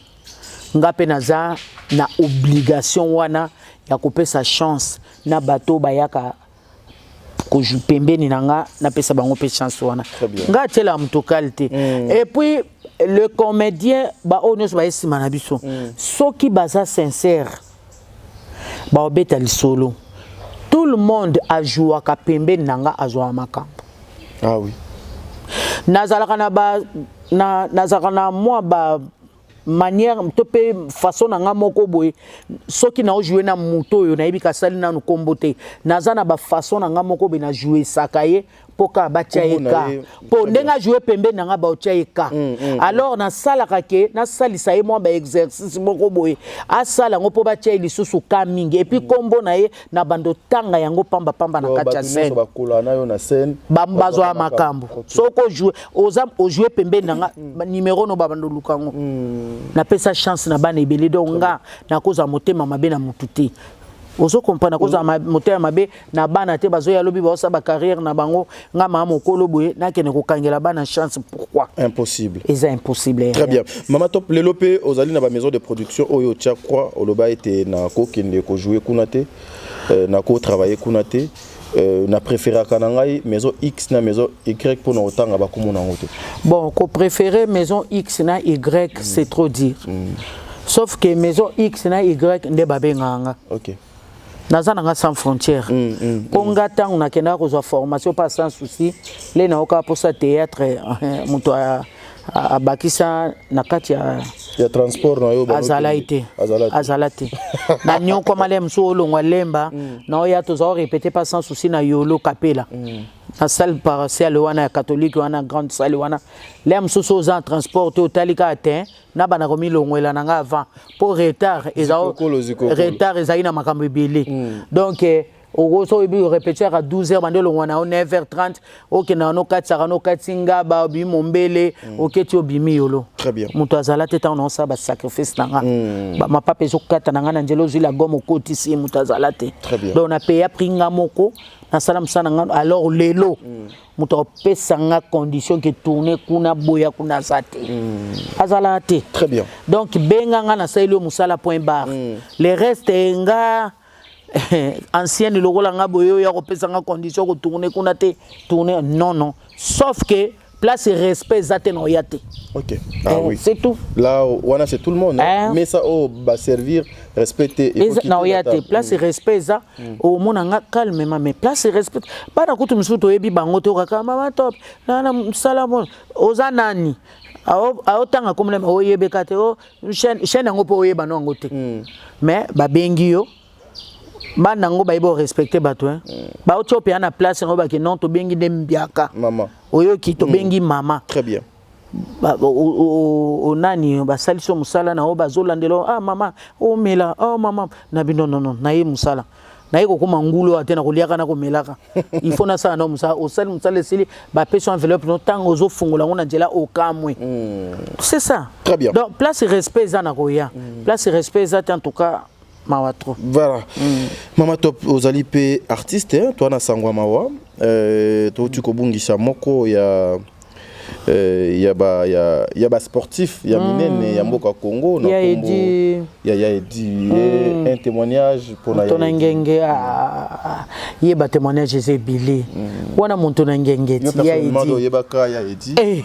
nga mpe naza na obligation wana ya kopesa chance na bato bayaka pembeni na nga, napesa bango mpe chance wana. Nga atielaka moto kale te. Et puis le comédien, baoyo nyonso baye nsima na biso, soki baza sincère, baobeta lisolo. Tout le monde ajouaka pembeni na nga, azwaka makambo. Ah oui. Nazalaka na ba na, nazalaka na mwa ba manière to mpe façon na nga moko boye. Soki naojoue na moto oyo nayebi kasali nanu nkombo te, naza na bafaçon na nga moko boye, najouesaka ye mpo kaka batia ye ka, mpo ndenge ajoue pembeni na nga, baotia ye ka. Alors nasalaka ke nasalisa ye mwa baexercice moko boye, asala yango mpo batia ye lisusu ka mingi. Et puis nkombo na ye na bando tanga yango pambapamba na kati ya scène. Bazwa makambo. Soki ojoue, oza ojoue pembeni na nga, numéro no babando luka yango. Napesa chance na bana ebele. Donc nga nakozala motema mabe na motu te, ozo comprendre? Nakozala motema mabe na bana te. Bazoya lobi, baosala bacarrière na bango. Nga maa mokolo boye, nakende kokangela bana chance, pourquoi? Impossible. Eza impossible. Très bien, Mama Top. Lelo mpe ozali na bamaison de production oyo otya croix, oloba ete nakokende kojouer kuna te, nakotravailler kuna te, na préféraka na ngai maison X na maison Y, mpona kotanga bakomona yango te. Bon, kopréférer maison X na Y, c'est trop dire. Sauf que maison X na Y nde babengaka nga. Naza na nga sans frontière, mpo nga ntango nakendaka kozwa formation pa Sans Souci, le naokaka mposa théâtre, moto abakisa na kati ya ya transport na yo. Azalai te, azala te. Na nyokwama le mosusu, olongwa Lemba na oya, toza orépété pa Sans Souci na Yolo Kapela, na salle paroissiale wana ya catholique wana, grande salle wana. Le mosusu oza en transport te, otali kaka te na banda komilongwela na nga avant, mpo retard retard ezali na makambo ebele. Donc okoso oyebi répétition yaka 12 heures, bande olongwa na yo 9 h 30, okenda wana, okatisaka nokatisi ngaba, obimi Mombele, oketi, obimi Yolo. Moto azala te ntango naosala basacrifice na nga. Mapapa ezokata na nga na nzela, ozwi la gomme, okotisi ye, moto azala te. Donc napeya prix nga moko, nasala mosala na nga. Alors lelo moto apesa nga condition ke tourne kuna, boya kuna, aza te, azalaka te. Très bien. Donc benga nga, nasaleli yo mosala, point barre. Le reste, nga ancienne lokola nga boye, oyo ya kopesa nga condition kotourne kuna te, tourne, non, non. Sauf que place respect eza te, na oya te. Ok. Ah eh, oui. C'est tout. Là, wana c'est tout le monde. Hein? Mais ça, oh, bah, servir, respecter. Na oya te. Place respect eza, omona nga calmement, mais place respect. Bana kutu mosusu toyebi bango te, okaka Mama Top nana mosala mo oza nani, aotanga komona oyebeka te, o chaîne yango mpo oyeba no yango te, mais babengi yo. Bana yango bayebi orespecte bato, hein. Bauti opeya na place yango, bake non, tobengi nde mbiaka. Mama. Oyoki, tobengi mama. Très bien. Onani basalisi yo mosala na oyo bazolandela: "Ah mama, omela, oh mama na bino." Non, non, naye mosala, naye kokóma ngulu oyo te na koliaka na komelaka. Il faut nasala na mosala. Osali mosala, esili, bapesi enveloppe no. Ntango ozofungola yango na nzela, okamwe. C'est ça. Très bien. Donc place respect eza, na koya. Place respect eza te, en tout cas mawa trop. Voilà. Mama Top, ozali mpe artiste, hein? Toa na sangwa mawa, touti kobungisa moko ya ba sportif ya minene ya mboka Congo na Ya kombo Edi. Ya Edi. Un témoignage mpona Moto na Ya Edi. ngenge. Ah, ye batémoignage eza ebele wana. Moto na ngenge Yo ti ya personnellement Edi. oyebaka Ya Edi? Eh,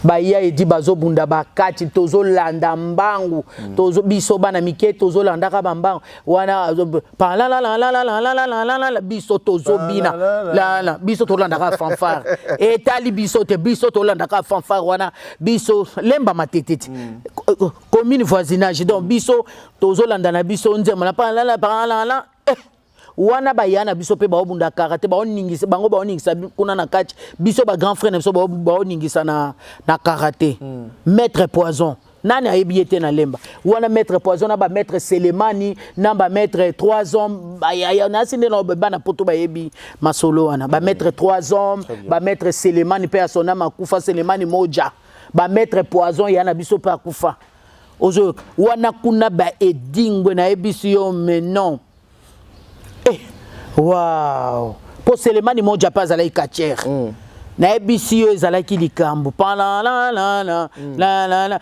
baya Edi bazobunda bakati, tozolanda mbangu, tozo biso bana mike tozolandaka bambangu wana, palalalalalalalala, biso tozobina lala, biso tolandaka fanfare, etali biso te, biso tolandaka fanfare wana, biso Lemba, Matete ti commune voisinage. Donc biso tozolanda na biso nzembo na palala palala. Eh, wana baya na biso mpe baobunda kara te, baoningisa bango, baoningisa kuna na kati. Biso bagrand frère na biso baoningisa na karaté. Maître Poison, nani ayebi ye te na Lemba wana? Maître Poison na bamaître Selemani na bamaître trois hommes, bayaya nasi nde na bana Poto bayebi masolo wana. Bamaître trois hommes, bamaître Selemani mpe asonama akufa, Selemani Moja, bamaître Poison ya na biso mpe akufa. Ozoyoka wana kuna baedingwe, nayebisi yo. Mais non, eh, wow, mpo Selemani Moja mpe azalaki catcheur. Nayebisi yo, ezalaki likambo palalalala lalala,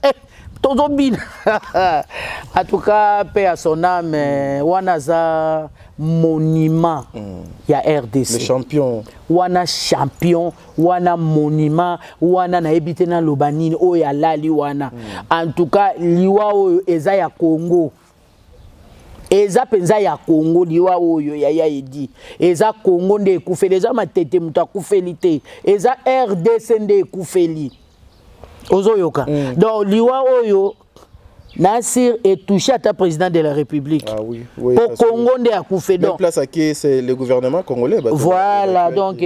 eh, tozobina. En tout cas, paix à son âme. Wana aza monument ya RDC. Le champion. Wana champion, wana monument wana, nayebi te naloba nini. Oyo alali wana, en tout cas liwa oyo eza ya Congo, eza mpenza ya Congo. Liwa oyo yaya Edi eza Congo nde ekufeli, eza Matete moto akufeli te, eza RDC nde ekufeli. Ozoyoka. Donc liwa oyo Nasir etouche ata président de la République. Ah oui, oui, po parce que- Congo nde akufe. Même Donc place ake, c'est le gouvernement congolais bato voilà. ba- Donc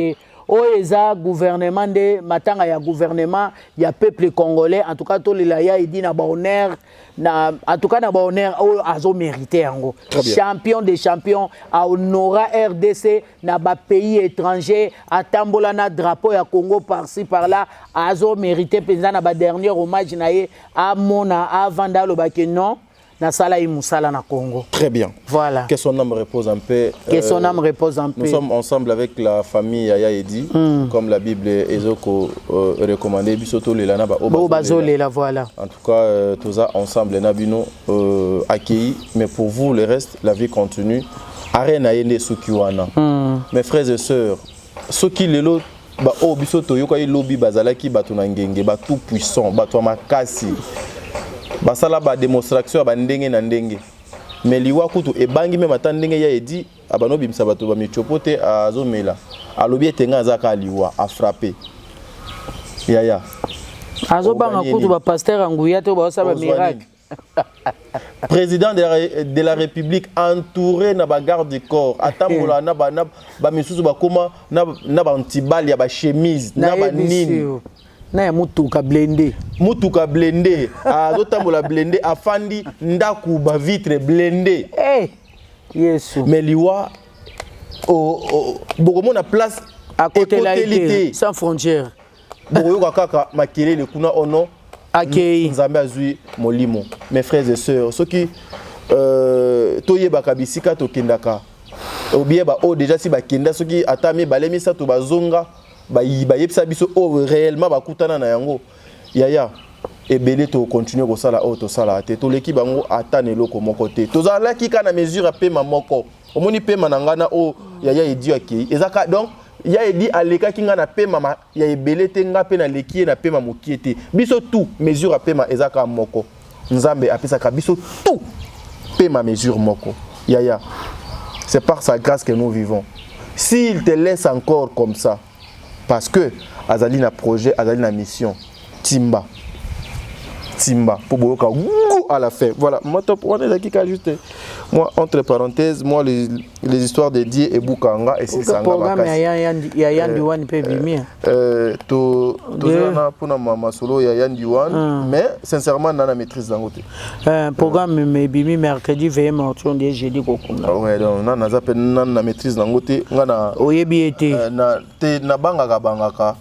oyo eza gouvernement nde, matanga ya gouvernement ya peuple congolais. En tout cas tolela ya Edi na bahonneur na, en tout cas na bahonneur oyo azomérite yango. Très bien. Champion des champions, ahonora RDC na bapays étranger, atambola na drapeau ya Congo par-ci par-là. Azomérite mpenza na badernier hommage na ye, amona avanda, alobaki non, nasala ye mosala na Congo. Très bien. Voilà. Que son âme repose en paix. Que son âme repose en Nous paix. sommes ensemble avec la famille Yaya Edi, comme la Bible ezoko recommandé biso tolela na ba oyo bo bazolela. bazolela, voilà. En tout cas, toza ensemble na bino accueilli, mais pour vous le reste, la vie continue. Arène na ye nde soki wana. Mes frères et sœurs, soki lelo ba oyo biso toyokaki lobi bazalaki bato na ngenge, bato puissant, bato ya makasi, basala badémonstration ya bandenge na ndenge, mais liwa kutu ebangi meme ata ndenge ya Edi abanda obimisa bato bamitiopo te, azomela, alobi ete ngai aza kaka liwa afrappe yaya. Azobanga Oganye kutu nini? Bapaster ya nguya te oyo bazosala Ozwa bamiracle. nini? Président de la République entouré na bagarde du corps, atambola na bamisusu bakóma na bantibale ya bachemise na banini. Na ya motuka blindé. Mutuka blindé, azotambola blindé, afandi ndako bavitre blindé. Hey, Yesu. Mais liwa bokomona place akotela ekoteli ye te. Te, sans frontière. Bokoyoka kaka makelele kuna ono. Akei. Nzambe azwi molimo. Mes frères et sœurs, soki toyebaka bisika tokendaka, obiyeba oyo déjà si bakenda, soki ata mibale misato bazonga, bayebisa biso oyo réellement bakutana na yango, yaya ebele, tokontinue kosala oyo tosalaka te. Toleki bango ata na eloko moko te. Tozalaki kaka na mesure ya pema moko. Omoni pema na ngai na oyo yaya Edi akei eza ka. Donc ya Edi alekaki ngai na pema ya ebele te, ngai mpe naleki ye na pema mokie te. Biso tout mesure ya pema eza kaka moko. Nzambe apesaka biso tout pema mesure moko, yaya. C'est par sa grâce que nous vivons. S'il te laisse encore comme ça, parce que azali na projet, azali na mission. Timba timba po boyoka goût à la fin. Voilà, moi top wana ezalaki kaka juste moi entre parenthèses, moi les histoires de Dieu ebukanga esilisanga Programme makasi. ya Yandi Wani mpe ebimi. Tozala mpona masolo ya Yandi Wan, mais sincèrement na maîtrise yango te. Programme ebimi mercredi, veillée mortuaire nde jeudi kokunda. Ouais, donc na naza mpe na maîtrise nango te, nga na Oyebi ye te. Na te, nabangaka bangaka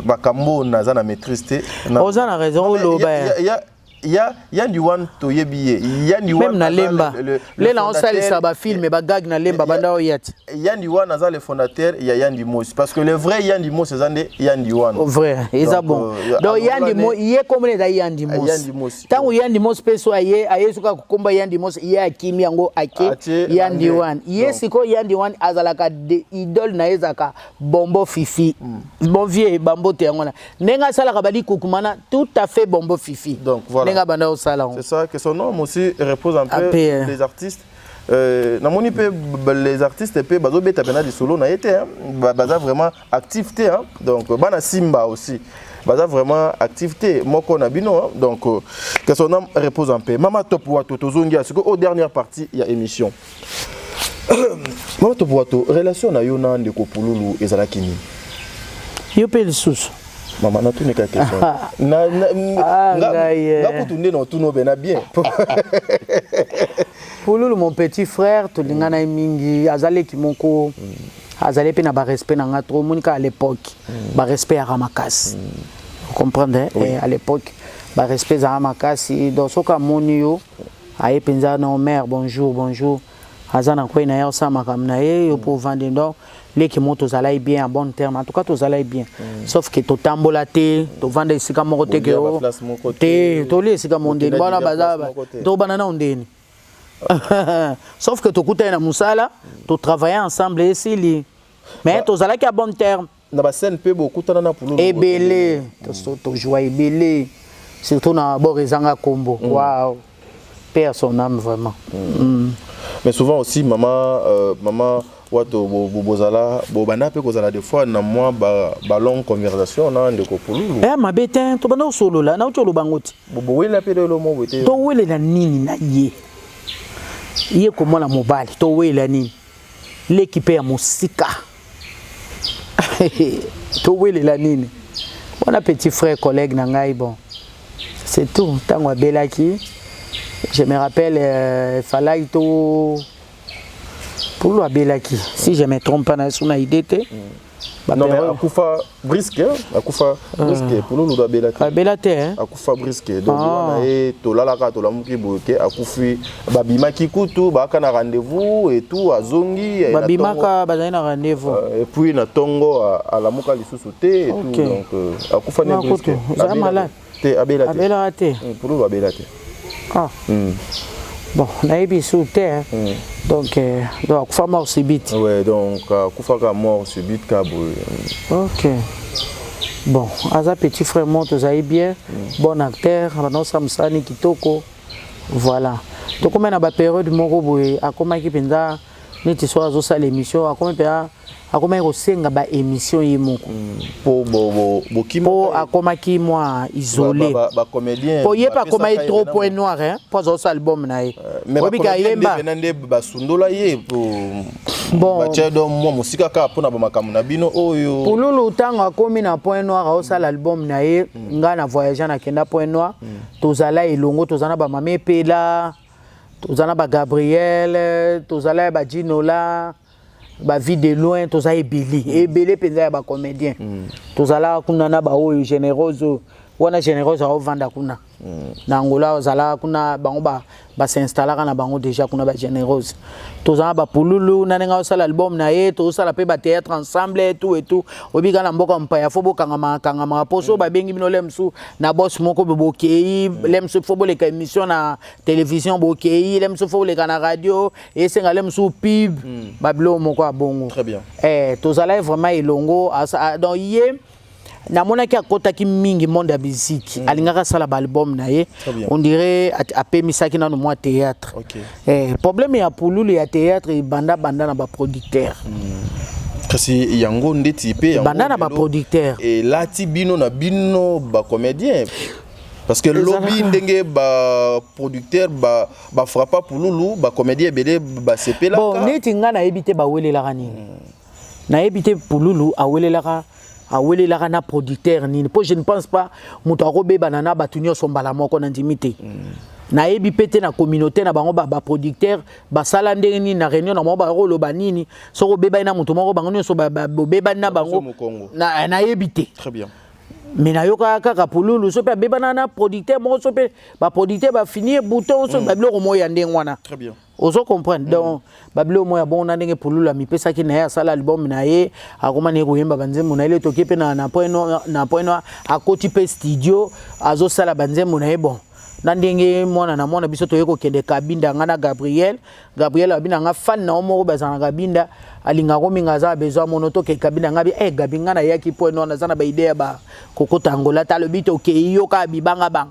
makambo naza na maîtrise te. Oza na raison. Non, mais Oloba. Ya Yandi Wan, toyebi ye Yandi Wan Même na aza Lemba le lela osalisa bafilme bagag na Lemba banda oya ti. Yandi Wan aza le fondateur ya Yandi Mos, parce que le vrai Yandi Mos eza nde Yandi Wan. Vrai eza Donc, bon. Donc Yandi mo ye komona eza Yandi Mos. Yandi Mos. Ntango Yandi Mos mpe so aye soki akokomba Yandi Mos, ye akimi yango ake Atie Yandi anglais. Wan ye. Donc. Sikoyo Yandi Wan azalaka de idole na ye ezalaka Bombo Fifi. Bon vieux, bambote yango wana ndenge asalaka balikukuma tout à fait Bombo Fifi. Donc, voilà. Ndenge abanda kosala yango. C'est ça, que son nom aussi repose un peu. Un peu, hein. Les artistes, namoni mpe les artistes mpe bazobeta mpena lisolo na ye te, hein. Baza vraiment actif te, hein. Donc bana Simba aussi baza vraiment actif te moko na bino, hein. Donc que son âme repose en paix. Mama Top Wato, tozongi ya sikoyo au dernière partie ya émission. Mama Top Wato, relation na yo na ndeko Pululu ezalaki nini? Yo mpe lisusu? Mama, natunika question. Ah, ngai, eh. Nga kutu nde na otuna obena bien. Pululu, mon petit frère, tolingana ye mingi. Azaleki moko, azali mpe na barespect na nga trop. Omoni kaka à l'époque barespect yaka makasi, comprendre? Oui. À l'époque barespect ezalaka makasi. Donc soki amoni yo, aye mpenza na mare, bonjour bonjour, aza na kwei na ye, osala makambo na ye, yo mpo ovandi. Donc leki moko, tozalaki bien, en bon terme. En tout cas tozalaki bien, sauf que totambola te, tovanda esika moko te ke Bolia o- ba place moko te. te. Tolia esika mondeni. Bokenda Bana déjà baza place moko te. tobanda na ondeni, sauf que tokutani na mosala, totravaille ensemble, esili, mais tozalaki ya bon terme. Na bascène mpe bokutana na Pululu? Ebele, tozwa ebele, surtout na bord ezanga kombo. Wow, paix à son âme vraiment. Mais souvent aussi, maman, maman Wato, bozala, bobanda mpe kozala des fois na mwa ba longue conversation na ndeko Pululu. Eh, mabe te, tobanda kosolola, nauti oloba ngo ti. Bowelela mpe lelo mo boye te? Towelela nini na ye? Ye komona mobali, towelela nini? Leki mpe ya mosika, towelela nini? Wana petit frère, collègue na ngai. Bon, c'est tout. Ntango abelaki, je me rappelle, falaki to Pulu abelaki, si je me trompe pas, na suna idée te. Non, mais akufa brusque, akufa brusque. Pululu abela te. Abela te, hein? Akufa brusque. Donc wana ye tolalaka, tolamuki boye ke akufi. Babimaki kutu, baaka na rendez-vous et tout, azongi na Babimaka, bazali na rendez-vous. Et puis na ntongo alamuka lisusu te et tout. Donc akufa ne Na brusque. kutu, ozala Abela malade. Te, abela te. Abelaka te? Pululu abela te. Ah. Bon, nayebi su te, hein. Donc akufa mort subite. Ouais, donc akufaka mort subite ka boye. Ok, bon, aza petit frère mo tozali bien, bon acteur, banosala mosala ni kitoko. Voilà, tokomi na bapériode moko boye, akomaki mpenza neti so azosala émission, akomi mpenza, akomaki kosenga baémission ye moko. Po bokima. Mpo akomaki mwa isolé. Bacomédien. Po ye mpe akomaki trop Point Noir, hein, mpo azosala album na ye. Mais Oyebi ka yemba. Nde nde basundola ye po Bon. batia do mwa mosika kaka mpona bamakambo na bino oyo. Pululu, ntango akomi na Point Noir, aosala album na ye, ngai na voyage, nakenda Point Noir, tozala elongo, toza na bamama Epela, toza na bagabriel, tozala ya bajinola, bavie de loin, toza ebele ebele mpenza ya bacomédien. Tozalaka kuna na baoyo Générose oyo wana. Générose aovanda kuna na Angola, ozalaka kuna, bango basinstallaka na bango déjà kuna. Bagénérose, toza na bapululu na ndenge aosala album na ye, tozosala mpe bathéâtre ensemble, tout et tout. Oyebi kaka na mboka mopaya, fo bokangamaka kangamaka, mpo so babengi bino le mosu na bos moko boye, bokei le mosu, fo boleka émission na télévision, bokei le mosu, fo boleka na radio, esenga le mosu pub, babiloko moko ya bongo. Très bien. Eh, tozalaki vraiment elongo. Donc ye namonaki akɔtaki mingi monde ya musique, alingaki asala baalbum na ye. Très bien. On dirait apemisaki nano mwa théâtre. Eh, problème ya Pululu ya théâtre ebanda banda na baproducteur. Kasi yango ndeti mpe yango Banda na lelo baproducteur. Elati bino na bino bacomédien, parce que lobi ndenge baproducteur bafrappa Pululu, bacomédien ebele basepelaka. Bon, neti ngai nayebi te bawelelaka nini, nayebi te Pululu awelelaka na producteur nini, mpo je ne pense pas moto akobebana na bato nyonso mbala moko, na ndimi te. Nayebi mpe te na communauté na bango baproducteur basala ndenge nini, na réunion na bango bakoloba nini, soki obebani na moto moko, bango nyonso bobebani na bango. Mokongo. Nayebi te. Très bien. Mais nayokaka kaka Pululu so mpe abebana na producteur moko, so mpe baproducteur bafini ye bouton, so babiloko moko ya ndenge wana. Très bien. Ozo comprendre? Donc babiloko moko ya bongo na ndenge Pululu amipesaki na ye, asala album na ye, akoma na ye koyemba banzembo na ye. Le toki mpe na Point Noir, na Point Noir akoti mpe studio, azosala banzembo na ye. Bon, na ndenge mwana na mwana biso toye kokende Kabinda, nga na Gabriel. Gabriel abi na nga fan na yo moko bazala na Kabinda, alingaka mingi, aza na besoin mono, toke Kabinda. Nga bi eh, Gabi, nga nayaki Point Noir, naza na baidée ya bakokota Angola ta. Alobi tokei, yo kaka bibanga banga,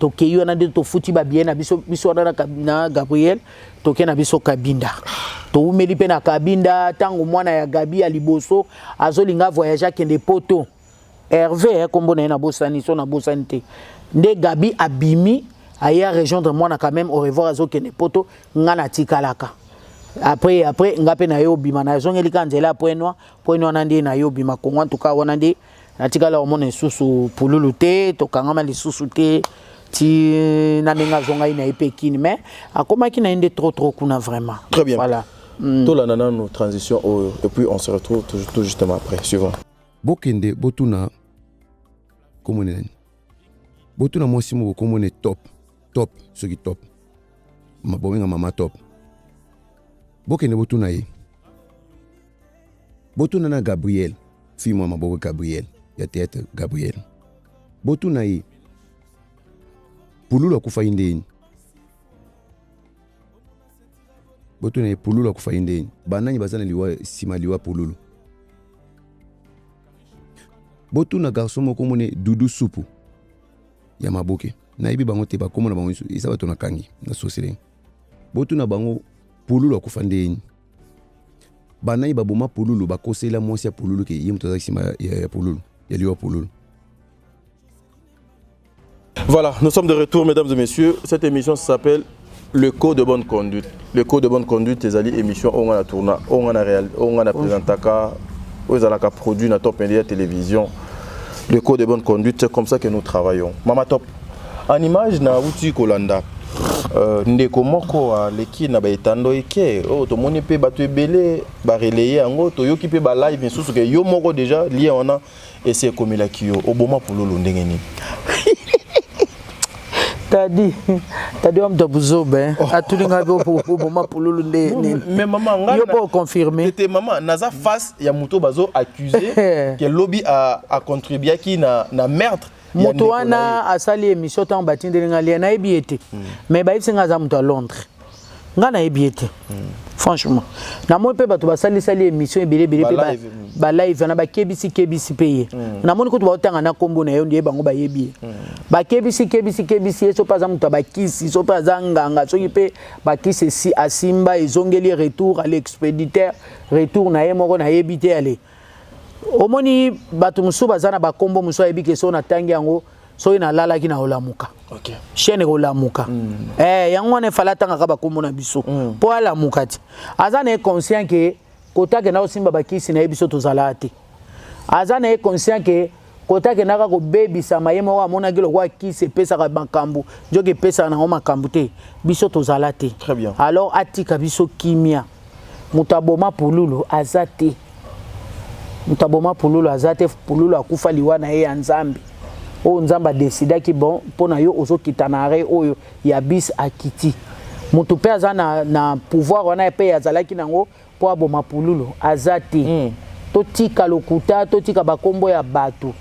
tokei wana nde tofuti babillet na biso, biso wana na Gabriel, toke na biso Kabinda. Toumeli mpe na Kabinda. Ntango mwana ya Gabi ya liboso azolinga voyage, akende Poto, Hervé, nkombo na ye nabosani, so nabosani te, nde Gabi abimi, aye rejoindre mwana quand même, au revoir, azokende Poto, nga natikalaka. Après nga mpe na ye obima, nazongeli ka nzela ya Point Noir. Point Noir na nde na ye obima Kongo. En tout cas, wana nde natikala komona lisusu Pululu te, tokangama lisusu te ti na ndenge azongai na ye mpe kini, mais akomaki na ye nde trop trop kuna vraiment. Très bien. Voilà. Tolanda nanu transition oyo et puis on se retrouve tout justement après. Suivant. Bokende botuna komone nani, botuna mwasi moko komone Top, Top, soki Top, bobenga mama Top. Bokende botuna ye, botuna na Gabriel, fille mwa maboko, Gabriel ya théâtre, Gabriel, botuna ye Pululu akufaki ndeni. Botuna ye Pululu akufaki ndeni, banani baza na liwa nsima liwa Pululu. Botuna garçon moko mone Dudu Supu ya maboke. Nayebi bango te, bakómo na bango eza bato nakangi na sosele. Botuna bango. Pululu akufa ndeni? Banani baboma Pululu? Bakosela mwasi ya Pululu ke ye moto azalaki nsima ya Pululu, ya liwa Pululu. Voilà, nous sommes de retour, mesdames et messieurs. Cette émission s'appelle Le Code de bonne conduite. Le Code de bonne conduite, ezali émission oyo nga na tourna, oyo nga na réal, oyo nga na présentaka, oyo ezalaka produit na Top Media Télévision. Le Code de bonne conduite, c'est comme ça que nous travaillons. Mama Top, en image na uti kolanda. Ndeko moko aleki na baetando eke oyo tomoni mpe bato ebele barelaye yango, toyoki mpe balive misusu ke yo moko déjà lien wana esi ekomelaki yo. Oboma Pululu ndenge nini? Tadi, Tadi wa moto buzoba atuli ngai oboma Pululu nde nini? Mais mama, ngai yo mpo oconfirme. Te mama, naza face ya moto bazo accuse ke lobi acontribuaki na meurtre. Moto wana asali émission ntango batindeli ngai lia, nayebi ye te, mais bayebisi ngai aza moto ya Londres. Ngai nayebi ye te, franchement. Namoni mpe bato basalisali émission ebele ebele mpe balive wana, bakebisi kebisi mpe ye. Namoni kutu baotanga na nkombo na ye, nde bango bayebi ye. Bakebisi kebisi kebisi ye, so mpe aza moto ya bakisi, so mpe aza nganga, soki mpe bakisi esi asimba ezongeli, retour à l'expéditeur, retour na ye moko, nayebi te. Ale, omoni bato mosusu baza na bakombo mosusu, ayebi ke so natangi yango, soki nalalaki na olamuka, chaîne ekolamuka. Yango wana efale atangaka bakombo na biso mpo alamuka ti aza na ye conscient ke kota akenda kosimba bakisi na ye, biso tozala te. Aza na ye conscient ke kota akendaka kobebisama, ye moko amonaki lokola kisi epesaka makambo, nzoki epesaka nango makambo te, biso tozala te. Alors atika biso kimia. Moto aboma Pululu aza te, moto aboma Pululu aza te. Pululu akufa liwa na ye ya Nzambe, oyo Nzambe adesidaki bon mpo na yo ozokita na arrêt oyo ya bis, akiti. Moto mpe aza na pouvoir wana mpe azalaki nango mpo aboma Pululu aza te. Totika lokuta, totika bakombo ya bato.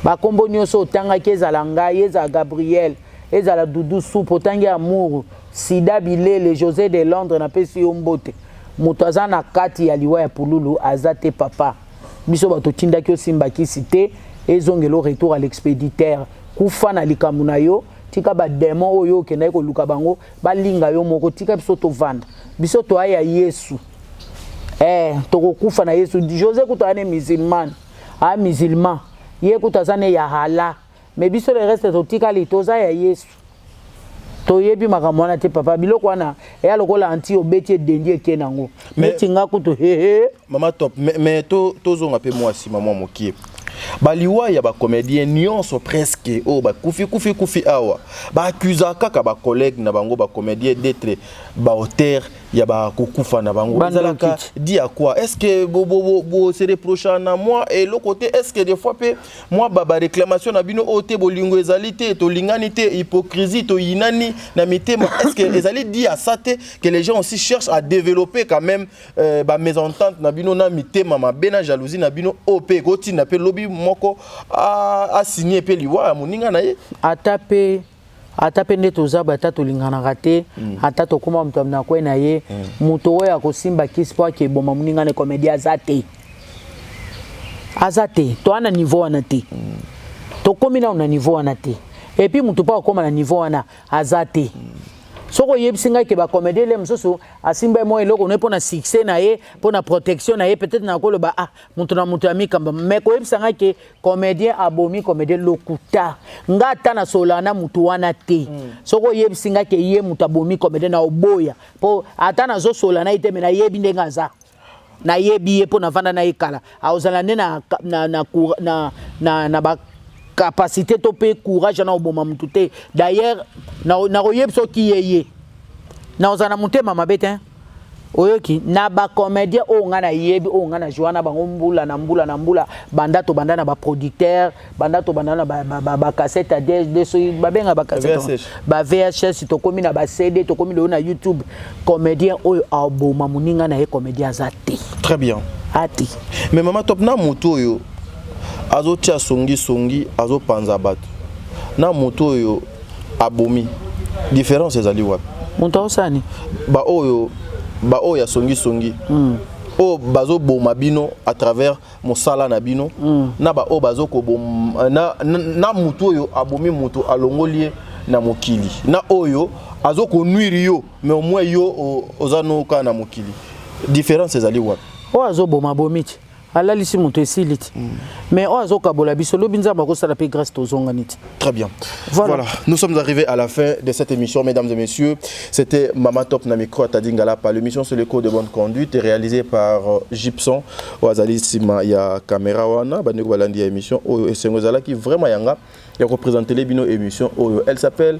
Bakombo nyonso otangaki, ezala ngai, ezala Gabriel, ezala Dudu Supu, otangi Amour Sida, Bilele, José de Londres, napesi yo mbote. Moto aza na kati ya liwa ya Pululu aza te. Papa, biso bato otindaki osimba kisi te, ezongela retour à l'expéditeur. Kufa na likambo na yo, tika badémon oyo okendaki koluka bango balinga yo moko. Tika biso tovanda, biso toaya Yesu, tokokufa na Yesu. José kutu aya ne musulmane, aya musulman, ye kutu aza ne ya hala, mais biso le reste totikali toza ya Yesu. Toyebi makambo wana te, papa. Biloko wana eya lokola anti obeti edendi eke nango neti nga kutu hehe. Mama Top, mais tozonga mpe mwa nsima mwa mokie. Baliwa ya bacomédien nyonso presque oyo bakufi kufi kufi awa, baaccusaka kaka bacollègue na bango bacomédien d'être baauteur ya bakokufa na bango. Ezalaka dû à quoi? Est ce que bose reproche na mwa eloko te? Est ce que des fois mpe mwa baréclamation na bino oyo te, bolingo ezali te, tolingani te, hypocrisie, toyinani na mitema, est ce que ezali dû à ça te que les gens aussi cherchent à développer quand même bamésentente na bino, na mitema mabe, na jalousie na bino, oyo mpe ekotinda mpe lobi moko asigne mpe liwa ya moninga na ye? Ata mpe nde toza boye, ata tolinganaka te, ata tokóma moto na kwe na ye, moto oyo akosimba kisi mpo ake eboma moninga na comédie aza te, aza te. Toa na niveau wana te, tokómi nano na niveau wana te. Et puis moto mpo akóma na niveau wana aza te. Soki oyebisi ngai ke bacomédien le mosusu asimba ye mwa eloko no mpo na succès na ye, mpo na protection na ye, peut-être nakoloba ah, moto na moto ya mikamba. Mais koyebisa ngai ke comédien abomi comédien, lokuta. Nga ata nasololaka na motu wana te. Soki oyebisi ngai ke ye moto abomi comédien, na oboya, mpo ata nazosolola na ye te, me nayebi ndenge aza, nayebi ye mpo navanda na ye kala. Akozala nde na bacapacité to mpe courage na oboma motu te. D'ailleurs nakoyebi soki ye nakozala na motema mabe te. Oyoki na bacomédien oyo ngai nayebi, oyo ngai nazwa na bango mbula na mbula na mbula, banda tobanda na baproducteur, banda tobanda na bacassette ya dsd, soki babenga bacassette, ba VHS, tokómi na baCD, tokómi lelo na YouTube, comédien oyo aboma moninga na ye comédien aza te. Très bien. Ate. Mais mama Top, na motu oyo azotia songisongi, azopanza bato, na motu oyo abomi, différence ezali wapi? Moto aosani? Baoyo ya songisongi, oyo bazoboma bino à travers mosala na bino, na baoyo bazokoboma na mutu oyo abomi mutu, alongoli ye. na mokili na oyo azo konuire yo, mais au moins yo oza no kaka na mokili, différence ezali wapi? Oyo azoboma bomi ti alalisi moto esili ti, mais oyo azokabola biso, lobi Nzambe akosala mpe grâce, tozongani ti. Très bien. Voilà. Voilà. Nous sommes arrivés à la fin de cette émission, mesdames et messieurs. C'était Mama Top na micro Tadi Ngalapa. L'émission, c'est le code de bonne conduite, réalisée par Gibson. Wazali sima ya caméra wana, bandeko balandi ya émission oyo, esengo ezalaki vraiment ya nga ya représenter bino émission oyo. Elle s'appelle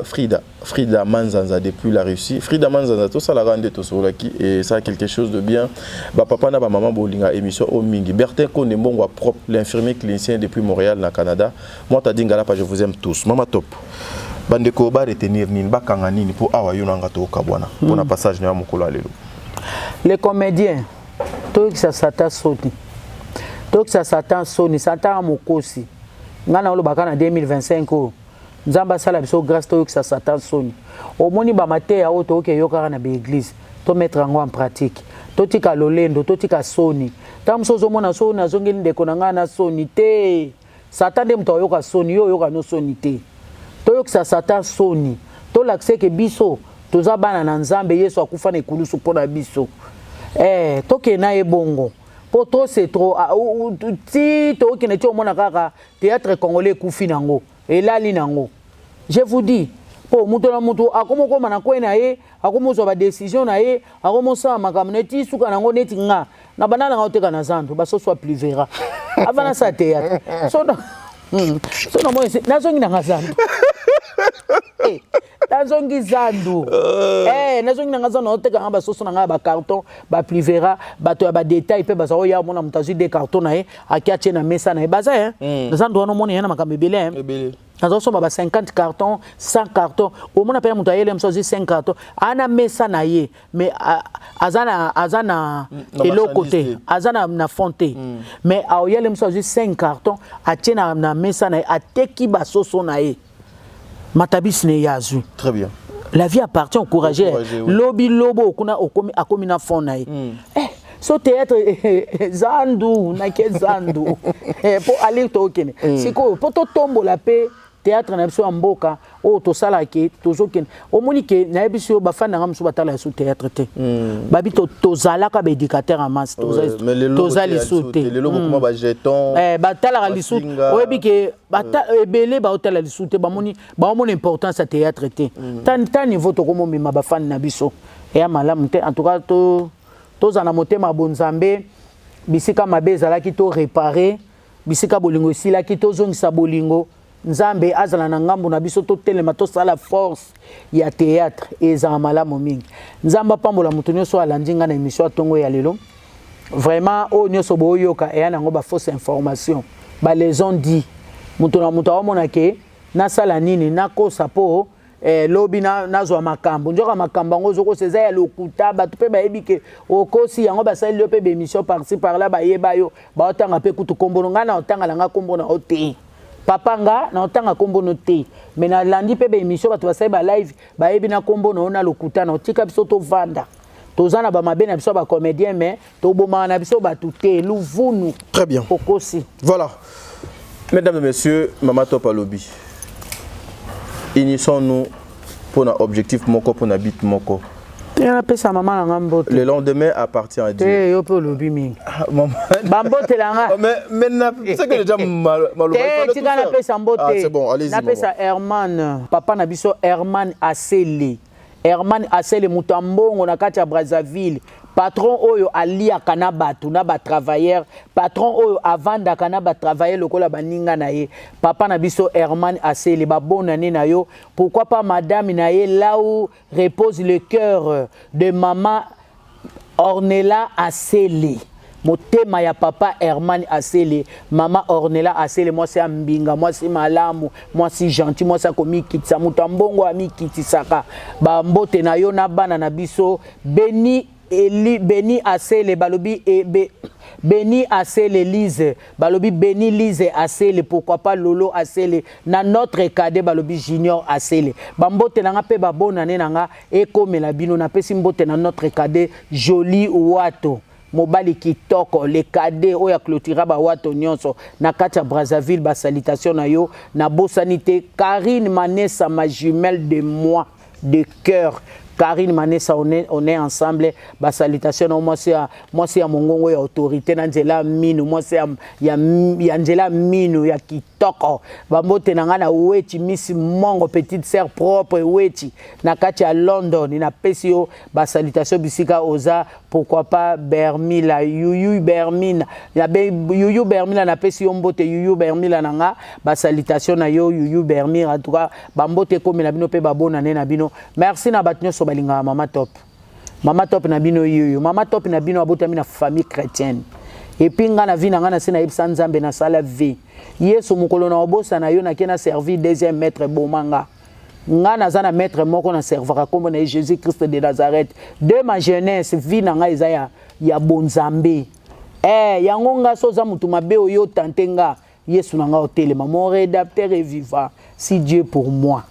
Frida. Frida Manzanza depuis la Russie. Frida Manzanza, tout ça la rende tout sur qui et ça quelque chose de bien. Ba papa na ba maman bolinga émission oyo mingi. Bertin Konde Mbongo propre, l'infirmier clinicien depuis Montréal na Canada. Moi Tadi Ngalapa, je vous aime tous. Mama Top. Bandeko ba retenir nini, ba kanga nini pour awa yo nanga to kabwana. Pour na passage na mokolo ya lelo. Les comédiens, toyokisa Satan soni, toyokisa Satan soni. Satan mokosi. Ngai na olobaka na 2025 oyo, Nzambe asala biso grâce, toyokisa Satan soni. Omoni bamateya oyo toyoki eyokaka na baéglise, tomettre yango en pratique. Totika lolendo, totika soni. Ntango mosusu ozomona so nazongeli ndeko na ngai na soni te, Satan nde moto ayoka soni, yo oyoka no soni te. Toyokisa Satan soni, tolakisa eke biso toza bana na Nzambe. Yesu akufa na ekulusu mpo na biso. Tokende na ye bongo, mpo trop c'est trop. Ti tookende ti omona kaka théâtre congolais ekufi nango, elali nango, je vous dis, mpo moto na moto akomokóma na kwe na ye, akomozwa badécision na ye, akomosala makambo na ye ti suka nango. Neti nga na banda nanga oteka na zando basoso ya pluvera avant nasala théâtre. So namoni nazongi nanga zando, nazongi zandu, nazongi nanga zandu, naoteka nga basoso na ngai ya bacarton bapluvera. Bato ya badétail mpe baza oya omona moto azwi de carton na ye, aki atie na mesa na ye. Baza zandu wana, omona ye na makambo ebele. Nazosomba ba 50 carton, 100 carton. Omona mpe moto ayele mosu azwi 5 carton ana mesa na ye, mais aza na eloko te, aza na fond te, mais aoyele mosu azwi 5 carton, atie na mesa na ye, ateki basoso na ye, matabisi na ye azwi. Très bien. La vie appartient au courageux. Oui. Lobi lobo okuna okomi akomi na fond na ye. So théâtre zandu nake zandu mpo alire tookende sikoyo mpo totombola mpe théâtre na biso ya mboka oyo tosalaka. Tozokende, omoni ke nayebi biso bafani nanga mosusu batala yaso théâtre te. Babi tozalaka baéducateur ya masse, toza lisu te. Batalaka lisu, oyebi ke ebele baotala lisu te, bamoni baomona importance ya théâtre te. Ta niveau tokomomema bafani na biso eya malamu te. En tout cas, tozala na motema bonzambe. Bisika mabe ezalaki, to réparer. Bisika bolingo esilaki, tozongisa bolingo. Nzambe azala na ngambo na biso. Totelema, tosala force ya théâtre, ezala malamu mingi. Nzambe apambola moto nyonso alandi ngai na émission ya ntongo ya lelo. Vraiment, oyo nyonso boyoka eya nango bafausse information, balaison di moto na moto aomona ke nasala nini, nakosa mpo lobi nazwa makambo. Nzoka makambo yango ozokosa eza ya lokuta. Bato mpe bayebi ke okosi yango, basaleli yo mpe bémission par-ci par-là, bayeba yo, baotanga mpe kutu kombono. Ngai na otanga na nga kombo na yo te, papa, nga na otanga kombono te, mais nalandi mpe baémission, bato basali balive, bayebi na kombo na yo na lokuta na otika. Biso tovanda, toza na bamabe na biso ya bacomédien, mais tobomaka na biso bato te, luvunu. Très bien. Okosi. Voilà, mesdames et messieurs, Mama Top alobi unissons-nous pour un objectif moko, pour un but moko. Te, napesa mama na nga mbote. Le lendemain appartient à Dieu. Te, yo mpe olobi mingi. Bambotela nga. Mais maintenant, c'est que déjà te, tika napesa mbote. Ah, c'est bon, allez-y. Napesa Herman, papa na biso Herman Asele. Herman Asele, moto ya mbongo na kati ya Brazzaville, patron oyo aliaka na bato na batravailleur, patron oyo avandaka na batravailleur lokola baninga na ye. Papa na biso Herman Asele, babonane na yo. Pourquoi pas madame na ye, là où repose le cœur de maman Ornella Asele, motema ya papa Herman Asele, mama Ornella Asele, mwasi ya mbinga, mwasi malamu, mwasi gentil, mwasi akomikitisa, moto ya mbongo amikitisaka. Bambote na yo na bana na biso Beni Eli, Beni Asele, balobi e, be, Beni Asele Lise, balobi Beni Lise Asele, pourquoi pas Lolo Asele na notre cadet, balobi Junior Asele. Bambote na nga mpe babonane na nga ekomela bino. Napesi mbote na notre cadet Joli Wato. Mobali kitoko, le cadet oyo a clôtura ba wato nyonso na kati ya Brazzaville, ba salutation na yo nabosani te. Karine Manessa, ma jumelle de moi de cœur, Karine Manessa, on est ensemble. Ba salutation na mwasi ya mongongo ya autorité na nzela minu, mwasi ya nzela minu ya kitoko. Bambote na ngai na Weti, Miss Mongo, petite sœur propre Weti na kati ya London, napesi yo basalutation bisika oza. Pourquoi pas Bermila, Yuyu Bermina, Yuyu Bermila, napesi yo mbote, Yuyu Bermila na nga, basalutation na yo, Yuyu Bermila. En tout cas, bambote ekomi na bino mpe babonane na bino. Merci na bato nyonso balingaka Mama Top. Mama Top na bino yoyo, Mama Top na bino abotami na famille chrétienne. Et puis nga na vie na nga, na se nayebisa Nzambe, nasala vie Yesu mokolo na obosana yo, nake na servir deuxième maître, boma nga. Nga naza na maître moko na servaka, nkombo na ye Jésus Christ de Nazareth. De ma jeunesse, vie na ngai eza ya bonzambe. Yango nga so oza motu mabe oyo otante nga, Yesu na nga otelema. Mon rédempteur est vivant. Si Dieu pour moi,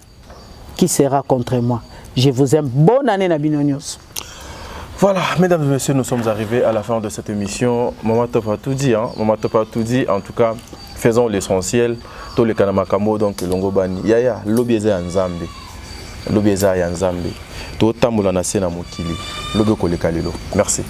qui sera contre moi? Je vous aime. Bonne année na bino nyonso. Voilà, mesdames et messieurs, nous sommes arrivés à la fin de cette émission. Maman Top a tout dit, hein. Maman Top a tout dit. En tout cas, faisons l'essentiel. Tous les kanamakambo, donc, longo bani. Yaya, lobi eza ya Nzambe. Lobi eza ya Nzambe. Totambola na se na mokili. Lobi koleka lelo. Merci.